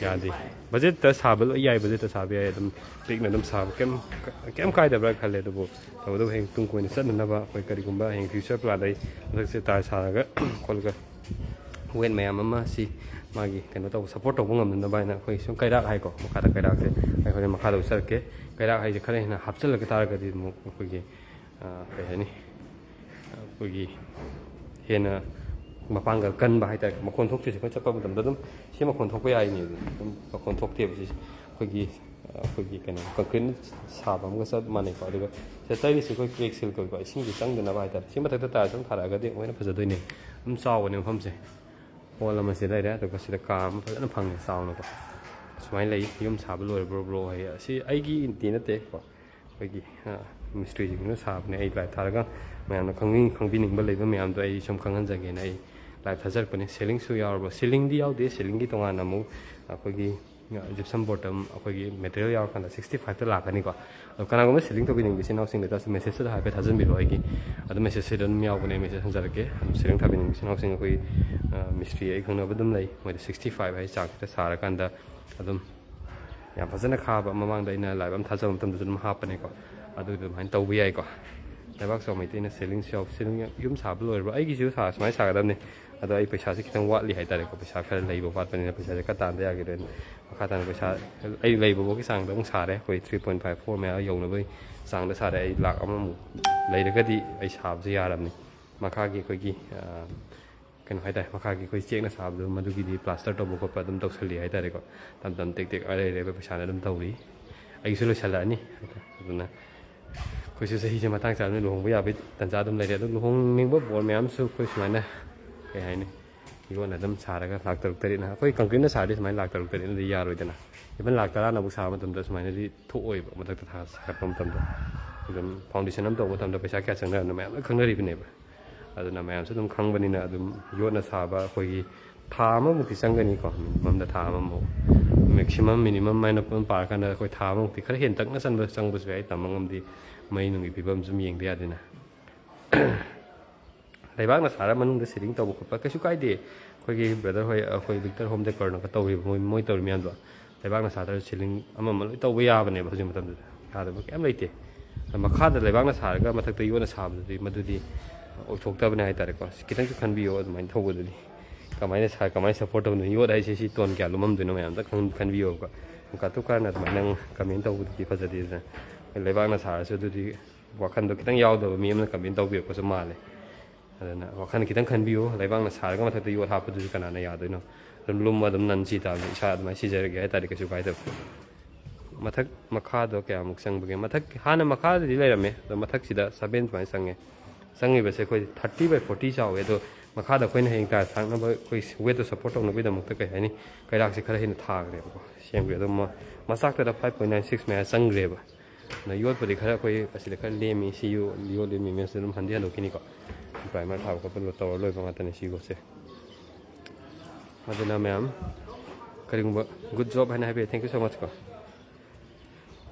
ꯌꯥꯗꯦ꯫ ꯕꯖꯦꯠꯇ ꯁꯥꯕ ꯂꯣꯏ ꯌꯥꯏ, ꯕꯖꯦꯠꯇ ꯁꯥꯕ ꯌꯥꯏ꯫ ꯑꯗꯨꯝ ꯄꯤꯛꯅ ꯑꯗꯨꯝ ꯁꯥꯕ ꯀꯩꯝ ꯀꯩꯝ ꯀꯥꯏꯗꯕ꯭ꯔꯥ ꯈꯜꯂꯦ꯫ ꯑꯗꯨꯕꯨ ꯇꯧꯕꯇꯕꯨ ꯍꯌꯦꯡ ꯇꯨꯡ ꯀꯣꯏꯅ ꯆꯠꯅꯅꯕ ꯑꯩꯈꯣꯏ ꯀꯔꯤꯒꯨꯝꯕ ꯍꯌꯦꯡ ꯐ꯭ꯌꯨꯆꯔ ꯄ꯭ꯂꯥꯟ ꯑꯩ ꯃꯊꯛꯁꯦ ꯇꯥꯏꯜꯁ ꯁꯥꯔꯒ ꯈꯣꯠꯂꯒ ꯋꯦꯠ ꯃꯌꯥꯝ ꯑꯃ ꯁꯤ ꯃꯥꯒꯤ ꯀꯩꯅꯣ ꯇꯧꯕ, ꯁꯞꯄꯣꯔꯠ ꯇꯧꯕ ꯉꯝꯅꯅꯕ ꯍꯥꯏꯅ ꯑꯩꯈꯣꯏ ꯁꯨꯝ ꯀꯩꯔꯥꯛ ꯍꯥꯏꯀꯣ, ꯃꯈꯥꯗ ꯀꯩꯔꯥꯛꯁꯦ ꯑꯩ ꯍꯣꯔꯦꯟ ꯃꯈꯥꯗ ꯎꯠꯆꯔꯛꯀꯦ꯫ ꯀꯩꯔꯥꯛ ꯍꯥꯏꯁꯦ ꯈꯔ ꯍꯦꯟꯅ ꯍꯥꯞꯆꯤꯜꯂꯛ ꯇꯥꯔꯒꯗꯤ ꯑꯃꯨꯛ ꯑꯩꯈꯣꯏꯒꯤ, ꯑ, ꯀꯩ ꯍꯥꯏꯅꯤ, ꯑꯩꯈꯣꯏꯒꯤ ꯍꯦꯟꯅ ꯃꯄꯥꯡꯒꯜ ꯀꯟꯕ ꯍꯥꯏꯇꯥꯔꯦ꯫ ꯃꯈꯣꯟ ꯊꯣꯛꯇ꯭ꯔꯤꯁꯦ ꯑꯩꯈꯣꯏ ꯆꯠꯄ ꯃꯇꯝꯗ ꯑꯗꯨꯝ ꯁꯤ ꯃꯈꯣꯟ ꯊꯣꯛꯄ ꯌꯥꯏꯅꯦ꯫ ꯑꯗꯨꯝ ꯃꯈꯣꯟ ꯊꯣꯛꯇꯦꯕ ꯁꯤꯁꯦ꯫ ꯑꯩꯈꯣꯏꯒꯤ, ꯑꯩꯈꯣꯏꯒꯤ ꯀꯩꯅꯣ, ꯀꯪꯀ꯭ꯔꯤꯠꯅ ꯁꯥꯕ ꯑꯃꯒ ꯆꯞ ꯃꯥꯟꯅꯩꯀꯣ꯫ ꯑꯗꯨꯒ ꯁꯤꯗ ꯇꯩꯔꯤꯁꯦ ꯑꯩꯈꯣꯏ ꯀ꯭ꯔꯦꯛ ꯁꯤꯜ ꯀꯧꯏꯀꯣ, ꯏꯁꯤꯡꯁꯦ ꯆꯪꯗꯅꯕ ꯍꯥꯏꯇꯥꯔꯦ꯫ ꯁꯤ ꯃꯊꯛꯇ ꯇꯥꯏꯜꯁ ꯑꯃ ꯊꯥꯔꯛꯑꯒꯗꯤ ꯑꯃꯨꯛ ꯍꯦꯟꯅ ꯐꯖꯗꯣꯏꯅꯦ꯫ ꯑꯗꯨꯝ ꯆꯥꯎꯕꯅꯦ ꯃꯐꯝꯁꯦ꯫ ꯍꯣꯜ ꯑꯃ ꯁꯤꯗ ꯂꯩꯔꯦ, ꯑꯗꯨꯒ ꯁꯤꯗ ꯀꯥ ꯑꯃ ꯐꯖꯅ ꯐꯪꯉꯦ ꯆꯥꯎꯅꯀꯣ꯫ ꯁꯨꯃꯥꯏꯅ ꯂꯩ꯫ "ꯌꯨꯝ ꯁꯥꯕ ꯂꯣꯏꯔꯕ꯭ꯔꯣ, ꯕ꯭ꯔꯣ?" ꯍꯥꯏꯌꯦ꯫ ꯑꯁꯤ ꯑꯩꯒꯤꯗꯤ ꯅꯠꯇꯦꯀꯣ, ꯑꯩꯈꯣꯏꯒꯤ, ꯑ, ꯃꯤꯁꯇ꯭ꯔꯤꯁꯤꯡꯅ ꯁꯥꯕꯅꯦ꯫ ꯑꯩ ꯂꯥꯏꯚ ꯊꯥꯔꯒ ꯃꯌꯥꯝꯅ ꯈꯪꯅꯤꯡ-, ꯈꯪꯕꯤꯅꯤꯡꯕ ꯂꯩꯕ ꯃꯌꯥꯝꯗꯣ ꯑꯩ ꯁꯨꯝ ꯈꯪꯍꯟꯖꯒꯦꯅ ꯑꯩ ꯂꯥꯏꯚ ꯊꯥꯖꯔꯛꯄꯅꯦ꯫ ꯁꯦꯂꯤꯡꯁꯨ ꯌꯥꯎꯔꯕ꯭ꯔꯣ? ꯁꯦꯂꯤꯡꯗꯤ ꯌꯥꯎꯗꯦ꯫ ꯁꯦꯂꯤꯡꯒꯤ ꯇꯣꯉꯥꯟꯅ ꯑꯃꯨꯛ ꯑꯩꯈꯣꯏꯒꯤ Gypsum board ꯑꯩꯈꯣꯏꯒꯤ material ꯌꯥꯎꯔꯀꯥꯟꯗ sixty five ꯇ ꯂꯥꯛꯀꯅꯤꯀꯣ꯫ ꯑꯗꯣ ꯀꯅꯥꯒꯨꯝꯕ ceiling ꯇꯧꯕꯤꯅꯤꯡꯕ ꯏꯆꯤꯟ ꯏꯅꯥꯎꯁꯤꯡ ꯂꯩꯇꯥꯔꯁꯨ message ꯇꯨꯗ ꯍꯥꯏꯐꯦꯠ ꯊꯥꯖꯤꯟꯕꯤꯔꯣ ꯑꯩꯒꯤ꯫ ꯑꯗꯨ message ꯁꯤꯗ ꯑꯗꯨꯝ ꯌꯥꯎꯕꯅꯦ, message ꯍꯟꯖꯔꯛꯀꯦ꯫ ꯑꯗꯨꯝ ceiling ꯊꯥꯕꯤꯅꯤꯡꯕ ꯏꯆꯤꯟ ꯏꯅꯥꯎꯁꯤꯡ ꯑꯩꯈꯣꯏ, ꯑ, ꯃꯤꯁꯇ꯭ꯔꯤ ꯑꯩ ꯈꯪꯅꯕ ꯑꯗꯨꯝ ꯂꯩ꯫ ꯃꯣꯏꯗ sixty five ꯍꯥꯏ ꯆꯥꯡꯁꯤꯗ ꯁꯥꯔꯀꯥꯟꯗ ꯑꯗꯨꯝ ꯌꯥꯝ ꯐꯖꯅ ꯈꯥꯕ, ꯃꯃꯥꯡꯗ ꯑꯩꯅ live ꯑꯃ ꯊꯥꯖꯕ ꯃꯇꯝꯗꯁꯨ ꯑꯗꯨꯝ ꯍꯥꯞꯄꯅꯦꯀꯣ꯫ ꯑꯗꯨ ꯑꯗꯨꯃꯥꯏꯅ ꯇꯧꯕ ꯌꯥꯏꯀꯣ꯫ ꯂꯩꯕꯥꯛ ꯆꯥꯎ ꯃꯩꯇꯩꯅ ceiling ꯁꯨ ꯌꯥꯎ-, ceiling ꯌꯨꯝ ꯁꯥꯕ ꯂꯣꯏꯔꯕ꯭ꯔꯥ? ꯑꯩꯒꯤꯁꯨ ꯁꯥ-, ꯁꯨꯃꯥꯏꯅ ꯁꯥꯒꯗꯕꯅꯤ꯫ ꯑꯗꯣ ꯑꯩ ꯄꯩꯁꯥꯁꯦ ꯈꯤꯇꯪ ꯋꯥꯠꯂꯤ ꯍꯥꯏꯇꯥꯔꯦꯀꯣ꯫ ꯄꯩꯁꯥ ꯈꯔ ꯂꯩꯕ ꯋꯥꯠꯄꯅꯤꯅ ꯄꯩꯁꯥꯁꯦ ꯈꯔ ꯇꯥꯟꯗ ꯌꯥꯈꯤꯔꯣꯏꯅ ꯃꯈꯥ ꯇꯥꯅ ꯄꯩꯁꯥ ꯑꯩ ꯂꯩꯕꯐꯥꯎꯒꯤ ꯆꯥꯡꯗ ꯑꯃꯨꯛ ꯁꯥꯔꯦ꯫ ꯑꯩꯈꯣꯏ three point five four ꯃꯌꯥ ꯌꯧꯅꯕꯒꯤ ꯆꯥꯡꯗ ꯁꯥꯔꯦ꯫ ꯑꯩ ꯂꯥꯛ ꯑꯃꯃꯨꯛ ꯂꯩꯔꯒꯗꯤ ꯑꯩ ꯁꯥꯕꯁꯦ ꯌꯥꯔꯕꯅꯤ꯫ ꯃꯈꯥꯒꯤ ꯑꯩꯈꯣꯏꯒꯤ, ꯑ, ꯀꯩꯅꯣ ꯍꯥꯏꯇꯥꯔꯦ, ꯃꯈꯥꯒꯤ ꯑꯩꯈꯣꯏ ꯆꯦꯛꯅ ꯁꯥꯕꯗꯣ, ꯃꯗꯨꯒꯤꯗꯤ plaster ꯇꯧꯕ ꯈꯣꯠꯄ ꯑꯗꯨꯝ ꯇꯧꯁꯜꯂꯤ ꯍꯥꯏꯇꯥꯔꯦꯀꯣ꯫ ꯇꯞ ꯇꯞꯅ ꯇꯦꯛ ꯇꯦꯛ ꯑꯔꯩ ꯑꯔꯩꯕ ꯄꯩꯁꯥꯅ ꯑꯗꯨꯝ ꯇꯧꯔꯤ꯫ ꯑꯩꯒꯤꯁꯨ ꯂꯣꯏꯁꯜꯂꯛꯑꯅꯤ꯫ ꯑꯗꯨꯅ ꯑꯩꯈꯣꯏꯁꯨ ꯆꯍꯤꯁꯦ ꯃꯇꯥꯡ ꯆꯥꯗꯅ ꯂꯨꯍꯣꯡꯕ ꯌꯥꯕꯒꯤ ꯇꯥꯟꯖꯥ ꯑꯗꯨꯝ ꯂꯩꯔꯦ꯫ ꯑꯗꯨ ꯂꯨꯍꯣꯡꯅꯤꯡꯕ ꯕꯣꯔ ꯃꯌꯥꯝꯁꯨ ꯑꯩꯈꯣꯏ ꯁꯨꯃꯥꯏꯅ, ꯀꯩ ꯍꯥꯏꯅꯤ, ꯌꯣꯠꯅ ꯑꯗꯨꯝ ꯁꯥꯔꯒ ꯂꯥꯛ ꯇꯔꯨꯛ ꯇꯔꯦꯠꯅ, ꯑꯩꯈꯣꯏ concrete ꯅ ꯁꯥꯔꯗꯤ ꯁꯨꯃꯥꯏꯅ ꯂꯥꯛ ꯇꯔꯨꯛ ꯇꯔꯦꯠꯅꯗꯤ ꯌꯥꯔꯣꯏꯗꯅ꯫ Even ꯂꯥꯛ ꯇꯔꯥꯅꯕꯨꯛ ꯁꯥꯕ ꯃꯇꯝꯗ ꯁꯨꯃꯥꯏꯅꯗꯤ ꯊꯣꯛꯑꯣꯏꯕ꯫ ꯃꯊꯛꯇ ꯊꯥ-, ꯁꯥꯒꯠꯄ ꯃꯇꯝꯗ ꯑꯗꯨꯝ foundation ꯑꯃ ꯇꯧꯕ ꯃꯇꯝꯗ ꯄꯩꯁꯥ ꯀꯌꯥ ꯆꯪꯅꯕꯅꯣ ꯃꯌꯥꯝ ꯂꯣꯏ ꯈꯪꯅꯔꯤꯕꯅꯦꯕ꯫ ꯑꯗꯨꯅ ꯃꯌꯥꯝꯁꯨ ꯑꯗꯨꯝ ꯈꯪꯕꯅꯤꯅ ꯑꯗꯨꯝ ꯌꯣꯠꯅ ꯁꯥꯕ ꯑꯩꯈꯣꯏꯒꯤ ꯊꯥ ꯑꯃꯃꯨꯛꯇꯤ ꯆꯪꯒꯅꯤꯀꯣ, minimum ꯗ ꯊꯥ ꯑꯃꯃꯨꯛ, maximum minimum ꯍꯥꯏꯅ ꯄꯨꯟꯅ ꯄꯥꯔꯀꯥꯟꯗ ꯑꯩꯈꯣꯏ ꯊꯥ ꯑꯃꯃꯨꯛꯇꯤ ꯈꯔ ꯍꯦꯟꯅ ꯇꯛꯅ ꯆꯟꯕ, ꯆꯪꯕꯁꯨ ꯌꯥꯏ, ꯇꯝꯕ ꯉꯝꯗꯦ꯫ ꯃꯩ ꯅꯨꯡꯒꯤ ꯐꯤꯕꯝ ꯁꯨꯝ ꯌꯦꯡꯗ ꯌꯥꯗꯦꯅ꯫ ꯂꯩꯕꯥꯛꯅ ꯁꯥꯔ ꯃꯅꯨꯡꯗ ceiling ꯇꯧꯕ ꯈꯣꯠꯄ ꯀꯩꯁꯨ ꯀꯥꯏꯗꯦ꯫ ꯑꯩꯈꯣꯏꯒꯤ brother ꯍꯣꯏ, ꯑꯩꯈꯣꯏ Victor Home Decor ꯅꯒ ꯇꯧꯔꯤꯕ, ꯃꯣꯏ, ꯃꯣꯏ ꯇꯧꯔꯤ ꯃꯌꯥꯝꯗꯣ ꯂꯩꯕꯥꯛꯅ ꯁꯥꯗ꯭ꯔꯁꯨ ceiling ꯑꯃ ꯑꯃ ꯂꯣꯏ ꯇꯧꯕ ꯌꯥꯕꯅꯦꯕ꯫ ꯍꯧꯖꯤꯛ ꯃꯇꯝꯗꯗꯤ ꯌꯥꯗꯕ ꯀꯩꯝ ꯂꯩꯇꯦ꯫ ꯃꯈꯥꯗ ꯂꯩꯕꯥꯛꯅ ꯁꯥꯔꯒ ꯃꯊꯛꯇ ꯌꯣꯠꯅ ꯁꯥꯕꯗꯨꯗꯤ ꯃꯗꯨꯗꯤ ꯑꯣꯏꯊꯣꯛꯇꯕꯅꯦ ꯍꯥꯏꯇꯥꯔꯦꯀꯣ꯫ ꯈꯤꯇꯪꯁꯨ ꯈꯟꯕꯤꯌꯣ ꯑꯗꯨꯃꯥꯏꯅ ꯇꯧꯕꯗꯨꯗꯤ꯫ ꯀꯃꯥꯏꯅ ꯁꯥ-, ꯀꯃꯥꯏꯅ support ꯇꯧꯗꯣꯏꯅꯣ? ꯌꯣꯠ ꯍꯥꯏꯁꯦ ꯁꯤ ton ꯀꯌꯥ ꯂꯨꯝꯃꯝꯗꯣꯏꯅꯣ ꯃꯌꯥꯝ ꯑꯝꯇ ꯈꯟ-, ꯈꯟꯕꯤꯌꯣꯕꯀꯣ꯫ ꯀꯥꯇꯨ ꯀꯥꯔꯟ ꯑꯗꯨꯃꯥꯏꯅ comment ꯇꯧꯕꯗꯨꯗꯤ ꯐꯖꯗꯦꯗꯅ꯫ ꯂꯩꯕꯥꯛꯅ ꯁꯥꯔꯁꯨ ꯑꯗꯨꯗꯤ ꯋꯥꯈꯟꯗꯣ ꯈꯤꯇꯪ ꯌꯥꯎꯗꯕ ꯃꯤ ꯑꯃꯅ comment ꯇꯧꯕꯤꯔꯛꯄꯁꯨ ꯃꯥꯜꯂꯦ꯫ ꯑꯗꯨꯅ ꯋꯥꯈꯜ ꯈꯤꯇꯪ ꯈꯟꯕꯤꯌꯨ꯫ ꯂꯩꯕꯥꯛꯅ ꯁꯥꯔꯒ ꯃꯊꯛꯇ ꯌꯣꯠ ꯍꯥꯞꯄꯗꯨꯁꯨ ꯀꯅꯥꯅ ꯌꯥꯗꯣꯏꯅꯣ? ꯑꯗꯨꯝ ꯂꯨꯝꯃ ꯑꯗꯨꯝ ꯅꯟ ꯁꯤ ꯇꯥꯕꯅꯤ꯫ ꯏꯁꯥ ꯑꯗꯨꯃꯥꯏꯅ ꯁꯤꯖꯔꯒꯦ ꯍꯥꯏꯇꯥꯔꯦ, ꯀꯩꯁꯨ ꯀꯥꯏꯗꯕ꯫ ꯃꯊꯛ ꯃꯈꯥꯗꯣ ꯀꯌꯥꯃꯨꯛ ꯆꯪꯕꯒꯦ? ꯃꯊꯛ ꯍꯥꯟꯅ ꯃꯈꯥꯗꯗꯤ ꯂꯩꯔꯝꯃꯦ, ꯑꯗꯣ ꯃꯊꯛꯁꯤꯗ seven ꯁꯨꯃꯥꯏꯅ ꯆꯪꯉꯦ꯫ ꯆꯪꯉꯤꯕꯁꯦ ꯑꯩꯈꯣꯏ thirty by forty ꯆꯥꯎꯋꯦ, ꯑꯗꯣ ꯃꯈꯥꯗ ꯑꯩꯈꯣꯏꯅ ꯍꯌꯦꯡ tiles ꯊꯥꯛꯅꯕ ꯑꯩꯈꯣꯏ weight ꯇꯣ support ꯇꯧꯅꯕꯒꯤꯗꯃꯛꯇ, ꯀꯩ ꯍꯥꯏꯅꯤ, ꯀꯩꯔꯥꯛꯁꯦ ꯈꯔ ꯍꯦꯟꯅ ꯊꯥꯈ꯭ꯔꯦꯕꯀꯣ, ꯁꯦꯝꯈ꯭ꯔꯦ꯫ ꯑꯗꯣ ꯃ-, ꯃꯆꯥꯛꯇꯨꯗ five point nine six ꯃꯌꯥ ꯆꯪꯈ꯭ꯔꯦꯕ꯫ ꯑꯗ ꯌꯣꯠꯄꯨꯗꯤ ꯈꯔ ꯑꯩꯈꯣꯏ ꯑꯁꯤꯗ ꯈꯔ ꯂꯦꯝꯃꯤ, ꯁꯤ ꯌꯣ-, ꯌꯣꯠ ꯂꯦꯝꯃꯤ ꯃꯌꯥꯝꯁꯤꯗ ꯑꯗꯨꯝ ꯍꯟꯗꯤ ꯍꯟꯗꯣꯛꯈꯤꯅꯤꯀꯣ꯫ Primer ꯊꯥꯕ ꯈꯣꯠꯄ ꯂꯣꯏ ꯇꯧꯔ ꯂꯣꯏꯕ ꯉꯥꯛꯇꯅꯤ ꯁꯤ ꯌꯣꯠꯁꯦ꯫ ꯑꯗꯨꯅ ꯃꯌꯥꯝ ꯀꯔꯤꯒꯨꯝꯕ good job ꯍꯥꯏꯅ ꯍꯥꯏꯕꯤꯔꯦ꯫ Thank you so much ꯀꯣ꯫